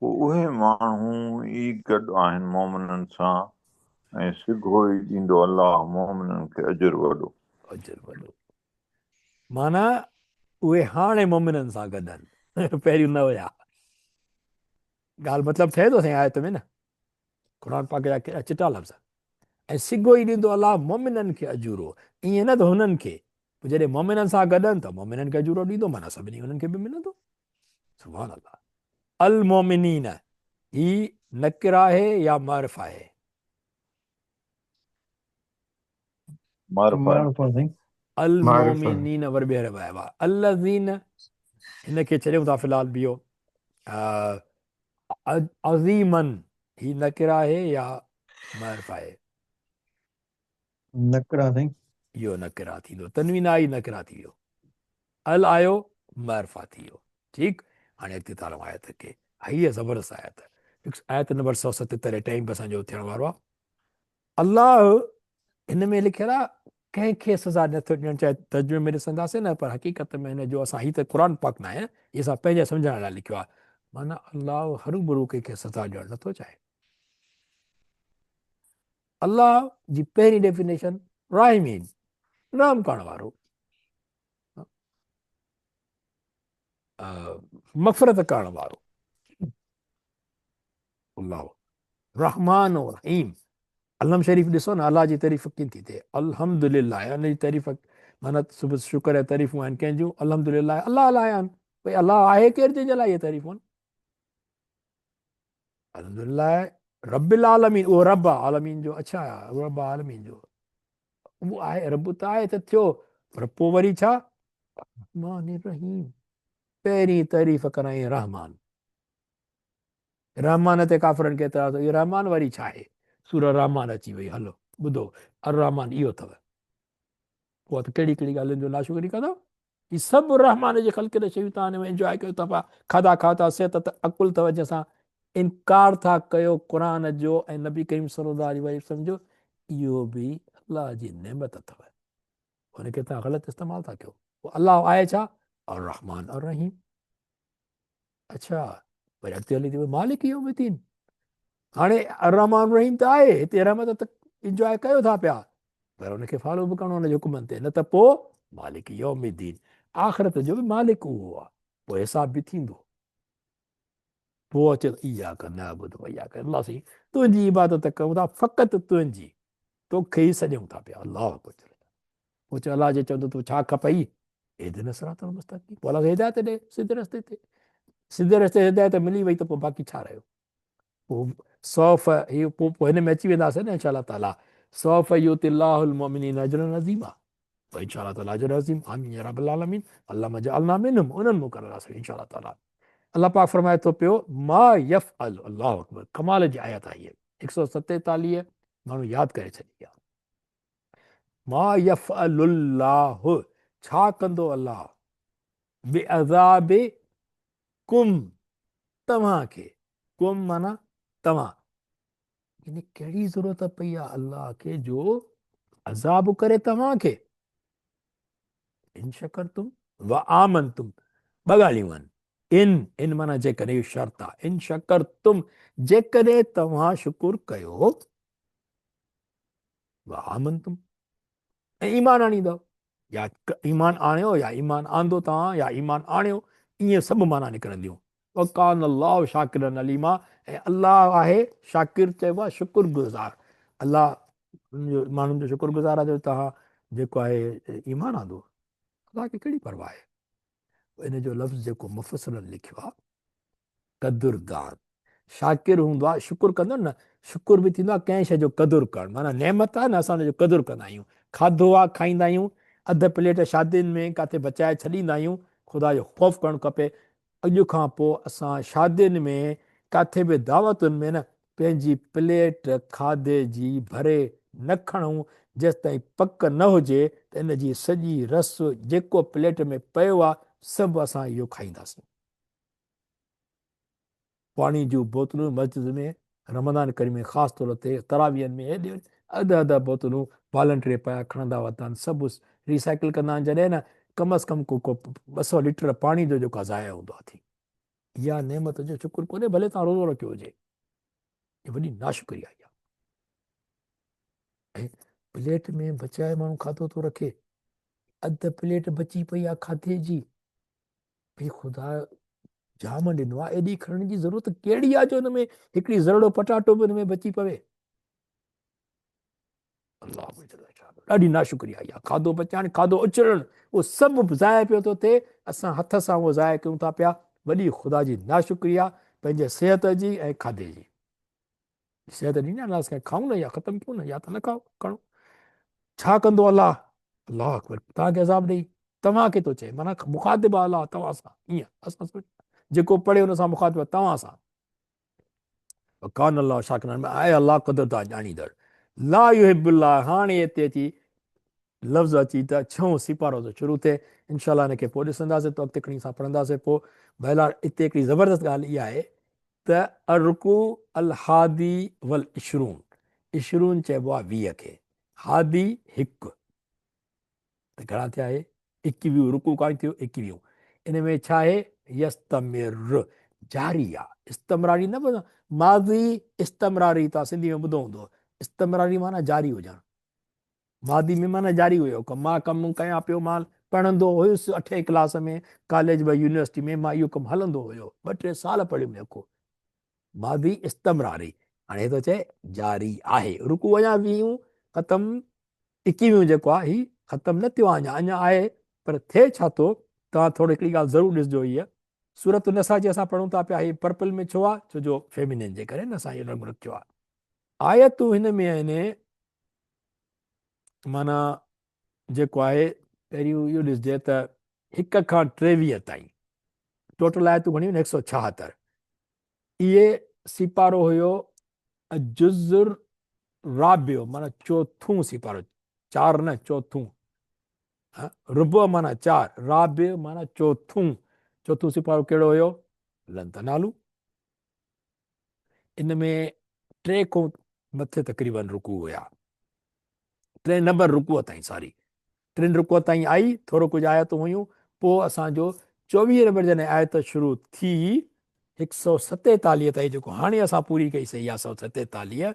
پوء اهي ماڻهو ئي گڏ آهن مؤمنن سان ۽ سگهو ئي ڏيندو الله مؤمنن کي اجر وڏو. اجر وڏو. معنيٰ اهي هاڻي مؤمنن سان گڏ آهن، پهريون نه هيا. ڳالهه مطلب ٺهي ٿو سائين آيت ۾ نه. قرآن پاڪ جا ڪيڏا چٽا لفظ ۽ سگهو ئي ڏيندو الله مؤمنن کي اجورو، ائين نه ته هنن کي، پوء جڏهن مؤمنن سان گڏ آهن ته مؤمنن کي اجورو ڏيندو معنيٰ سڀني انهن کي به ملندو. سبحان الله. المؤمنين هي نڪره آهي يا معرفه آهي؟ معرفه سائين. المؤمنين وري ٻيهر به آيو آهي الذين هن کي ڇڏيون ٿا في الحال بيهو عظيما هي نڪره آهي يا معرفه آهي؟ نڪره سائين. اهو نڪره ٿيندو تنوين آئي نڪره ٿي ويو ال آيو معرفه ٿي ويو ٺيڪ هاڻي اڳتي ٿا هلون آيت کي هيء زبردست آيت آيت نمبر 177 ٽائيم به اسان جو ٿيڻ وارو آهي الله هن ۾ لکيل آهي ڪنهن کي سزا نه ٿو ڏيڻ چاهي ترجمي ۾ ڏسنداسين نه پر حقيقت ۾ هن جو اسان هي ته قرآن پاڪ نه آهي هي اسان پنهنجي سمجهڻ لاء لکيو آهي معنيٰ الله هروڀرو ڪنهن کي سزا ڏيڻ نه ٿو چاهي الله جي پهرين ڊيفينيشن راحمين رحم ڪرڻ وارو مغفرت ڪرڻ وارو الله الرحمٰن الرحيم الحم شريف ڏسو نه الله جي تعريف ڪين ٿي ٿئي الحمدلله ان جي تعريف معنيٰ صبح شڪر ۽ تعريفون آهن ڪنهن جون الحمدلله الله لاء آهن ڀئي الله آهي ڪير جنهن جي لاء اهي تعريفون؟ الحمدلله رب العالمين، اهو رب آهي عالمين جو. اڇا رب عالمين جو اهو آهي، رب ته آهي ته ٿيو، پر پوء وري ڇا؟ رحمان الرحيم. پهرين تعريف ڪرائين رحمان. رحمان تي ڪافرن کي اعتراض هو، اهو رحمان وري ڇا آهي؟ سوره رحمان اچي وئي، هلو ٻڌو الرحمان اهو اٿو. پوء ته ڪهڙي ڪهڙي ڳالهين جو ناشڪري ڪندو؟ هي سڀ رحمان جي خلقيل شيون توهان ان ۾ انجواء ڪيو ٿا پيا، کاڌا کائو ٿا، صحت ته عقل اٿو، جنهن سان انڪار ٿا ڪيو قرآن جو ۽ نبي ڪريم صلي الله عليه وآله وسلم جو، اهو به الله جي نعمت اٿو، ان کي توهان غلط استعمال ٿا ڪيو. پوء الله آهي ڇا؟ الرحمان الرحيم. اڇا وري اڳتي هلي ٿي مالڪ يوم الدين. هاڻي الرحمان الرحيم ته آهي، هتي رحمت ته انجواء ڪيو ٿا پيا، پر ان کي فالو به ڪرڻو ان جي حڪمن تي، نه ته پوء مالڪ يوم الدين، آخرت جو به مالڪ اهو آهي، پوء حساب به ٿيندو. پوء اچي ٿو اياڪ نعبد و اياڪ، الله سائين تنهنجي عبادت ڪيون ٿا، فقط تنهنجي، توکي ئي سڏيون ٿا پيا. الله اڪبر. پوء چيو الله جي چوندو تو ڇا کپئي؟ اهدنا الصراط المستقيم. پوء الله کي هدايت ڏي سڌي رستي تي. سڌي رستي هدايت ملي وئي ته پوء باقي ڇا رهيو؟ پوء سوف هي پوء پوء هن ۾ اچي وينداسين نه انشاء الله تعالي. سوف يؤتي الله المؤمنين اجرا عظيما. پوء انشاء الله تعالي اجر عظيم. آمين يا رب العالمين. اللهم اجعلنا منهم. انهن مون ڪري الله انشاء الله تعالي. الله پاڪ فرمائي ٿو پيو ما يفعل. الله اڪبر، ڪمال جي آيت آهي. 147 ماڻهو ياد ڪري ڇڏي آ. ما يفعل الله، ڇا ڪندو الله، بعذابڪم، توهان کي، ڪم معنيٰ توهان، يعني ڪهڙي ضرورت پئي آ الله کي جو عذاب ڪري توهان کي. ان شڪرتم وآمنتم، ٻه ڳالهيون آهن، ان، ان معنيٰ جيڪڏهن، اهو شرط آ، ان شڪرتم جيڪڏهن توهان شڪر ڪيو، وآمنتم ۽ ايمان آڻيندؤ، يا ايمان آڻيو يا ايمان آندو توهان يا ايمان آڻيو، ائين سڀ معنيٰ نڪرنديون. وڪان الله شاڪرا عليما، ۽ الله آهي شاڪر چئبو آهي شڪر گذار، الله ماڻهن جو شڪر گذار آهي جو توهان جيڪو آهي ايمان آندو، الله کي ڪهڙي پرواهه آهي. ان جو لفظ جيڪو مفسرن لکيو آهي قدردان، شاڪر هوندو آهي شڪر ڪندو نه، شڪر به ٿيندو آهي ڪنهن شيء جو قدر ڪرڻ، معنيٰ نعمت آهي نه اسان ان جو قدر ڪندا آهيون، کاڌو آهي کائيندا آهيون، اڌ پليٽ شادين ۾ ڪاٿي بچائي ڇڏيندا آهيون، خدا جو خوف ڪرڻ کپي. اڄ کان پوء اسان شادين ۾ ڪاٿي به دعوتن ۾ نه پنهنجي پليٽ کاڌي جي ڀري نه کڻون جيستائين پڪ نه هجي ته ان جي سڄي رس جيڪو پليٽ ۾ پيو آهي سڀ اسان اهو کائينداسين. پاڻي جون بوتلون مسجد ۾ رمضان ڪريم ۾ خاص طور تي تراويحن ۾ هيڏي اڌ اڌ بوتلون والنٽري پيا کڻندا وتن سڀ ريسائيڪل ڪندا آهن جڏهن نه ڪم از ڪم ڪو 200 ليٽر پاڻي جو جيڪو ضايع هوندو آهي ٿي اها نعمت جو شڪر ڪونهي ڀلي توهان روزو رکيو هجي هي وڏي ناشڪري آهي ۽ پليٽ ۾ بچائي ماڻهو کاڌو ٿو رکي اڌ پليٽ بچي پئي آهي کاڌي جي ڀئي خدا جام ڏنو آهي ايڏي کڻڻ جي ضرورت ڪهڙي آهي جو ان ۾ هڪڙي ذرڙو پٽاٽو به ان ۾ بچي پوي. الله ڏاڍي ناشڪري آئي آهي کاڌو بچائڻ کاڌو اڇلڻ اهو سڀ ضايع پيو ٿو ٿئي اسان هٿ سان اهو ضايع ڪيون ٿا پيا وڏي خدا جي ناشڪري آهي پنهنجي صحت جي ۽ کاڌي جي صحت ڏني نه الله اسان کي کائون نه يا ختم ڪيون نه يا ته نه کائو کڻو ڇا ڪندو الله الله اڪبر توهان کي عذاب ڏئي توهان کي ٿو چئي معنيٰ مخاطب آهي الله توهان سان ائين اسان سان جيڪو پڙهي ان سان مخاطب آهي توهان سان وڪان الله شاڪرا آهي الله قدردار ڄاڻيندڙ لا يحب الله هاڻي هتي اچي لفظ اچي ته ڇهون سيپارو ٿو شروع ٿئي انشاء الله ان کي پوء ڏسنداسين ته اڳتي کڻي اسان پڙهنداسين پوء بهرحال اتي هڪڙي زبردست ڳالهه اها آهي ته الرڪوع الحادي والعشرون، عشرون چئبو آهي 20 کي، حادي هڪ ته گهڻا ٿيا اهي ايڪويهون رڪوع ڪانه ٿيو ايڪويهون ان ۾ ڇا آهي يستمر جاري آ استمراري نه ٻڌو ماضي استمراري توهان سنڌي ۾ ٻڌو هوندو استمراري معنيٰ جاري هجڻ ماضي ۾ معنيٰ جاري هيو ڪم مان ڪم ڪيان پيو مان پڙهندو هيس اٺين ڪلاس ۾ ڪاليج و يونيورسٽي ۾ مان اهو ڪم هلندو هيو ٻه ٽي سال پڙهيم يڪو ماضي استمراري هاڻي هي ٿو چئي جاري آهي رڪوع اڃا ويهون ختم ايڪيويهون جيڪو آهي هي ختم نه ٿيو آهي اڃا اڃا آهي پر ٿئي ڇا ٿو توهان ٿورو هڪڙي ڳالهه ضرور ڏسجو هيء. سورت النساء جي اسان پڙهون ٿا پيا هي پرپل ۾ ڇو آهي؟ ڇو جو فيمينن جي ڪري نه اسان اهو رنگ رکيو آهي. آيتون هن ۾ آهن معنيٰ جيڪو آهي پهريون اهو ڏسجي ته هڪ کان 23 تائين ٽوٽل آيتون گهڻيون آهن 176. اهي سيپارو هيو جز الرابع معنيٰ چوٿون سيپارو، چار نه چوٿون، ربع معنيٰ چار، رابع معنيٰ چوٿون، چوٿون سيپارو ڪهڙو هيو؟ لن تنالو. ان ۾ ٽي کان مٿي تقريبن رڪوع هيا، ٽي نمبر رڪوع تائين، ساري ٽن رڪوع تائين آئي، ٿورو ڪجهه آيتون هيون. پوء اسان جو 24 نمبر جڏهن آيت شروع ٿي 147 تائين، جيڪو هاڻي اسان پوري ڪئي سي اها 147،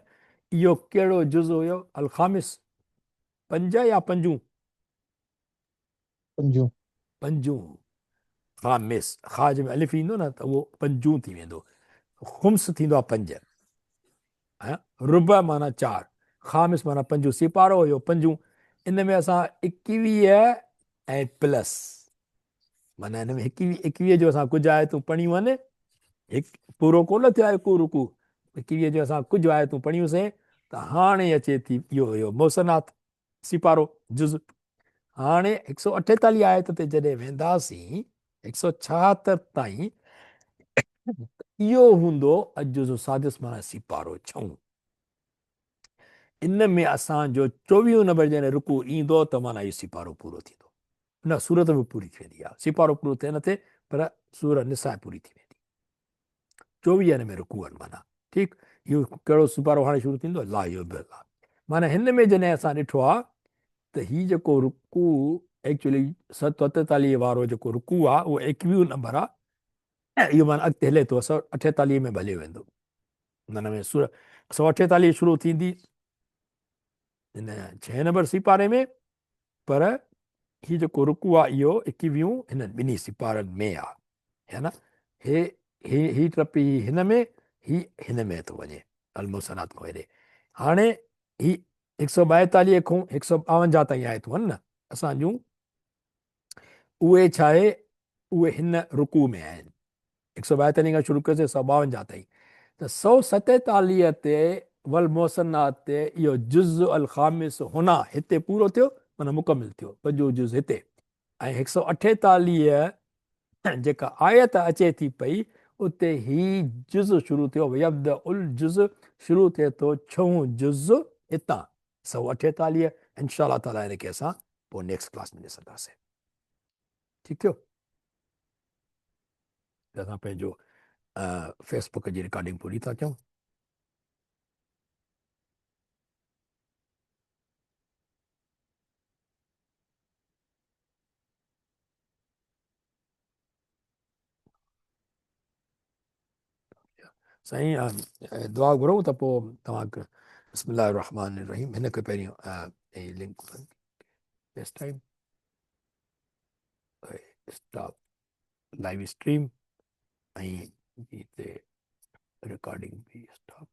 اهو ڪهڙو جز هيو؟ الخامس، پنج يا پنجون؟ پنجون. پنجون، خامس، خا جنهن ۾ الف ايندو نه ته اهو پنجون ٿي ويندو. خمس ٿيندو آهي پنج، ربع معنيٰ چار، خامس معنيٰ پنجون، سيپارو هيو پنجون. ان ۾ اسان 21 ۽ پلس معنيٰ ان ۾ 21 جو اسان ڪجهه آيتون پڙهيون آهن، هڪ پورو ڪونه ٿيو آهي ڪو رڪوع، 21 جو اسان ڪجهه آيتون پڙهيون سين ته هاڻي اچي ٿي اهو هيو محسنات سيپارو جز. هاڻي 148 آيت تي جڏهن وينداسين 176 تائين اهو هوندو الجزء السادس معنيٰ سيپارو ڇهون. ان ۾ اسان جو 24 نمبر جڏهن رڪوع ايندو ته معنيٰ اهو سيپارو پورو ٿيندو، نه سورت به پوري ٿي ويندي آهي، سيپارو پورو ٿئي نه ٿئي پر سورة نساء پوري ٿي ويندي. 24 هن ۾ رڪوع آهن معنيٰ ٺيڪ. اهو ڪهڙو سيپارو هاڻي شروع ٿيندو؟ لا يحب الله. معنيٰ هن ۾ جڏهن اسان ڏٺو آهي ته هي جيڪو رڪوع ايڪچولي 47 وارو جيڪو رڪوع آهي اهو 21 نمبر آهي، اهو معنيٰ اڳتي هلي ٿو 148 ۾ به هليو ويندو. معنيٰ ۾ سورة 148 شروع ٿيندي هن ڇهين نمبر سيپاري ۾، پر هي جيڪو رڪوع آهي اهو ايڪويهون هنن ٻنهي سيپارن ۾ آهي، هي نه هي هي هي ٽپي هي هن ۾ هي هن ۾ ٿو وڃي المحصنات کان هيڏي. هاڻي هي 142 کان 152 تائين آيتون آهن نه اسان جون، اهي ڇا آهي؟ اهي هن رڪوع ۾ آهن. 142 کان شروع ڪيوسين 152 تائين، ته 147 تي والمحصنات تي اهو جز الخامس هنا هتي پورو ٿيو معنيٰ مڪمل ٿيو پنجون جز هتي، ۽ 148 جيڪا آيت اچي ٿي پئي اتي هي جز شروع ٿيو، ويبدأ الجز شروع ٿئي ٿو ڇهون جز هتان 148. انشاء الله تعالٰي ان کي اسان پوء نيڪسٽ ڪلاس ۾ ڏسنداسين. ٺيڪ ٿيو؟ ته اسان پنهنجو فيس بڪ جي رڪارڊنگ پوري ٿا ڪيون. سائين دعا گهرون ته پوء توهان بسم الله الرحمن الرحيم هن کي پهريون هي link best time stop live stream ۽ هتي رڪارڊنگ به اسٽاپ.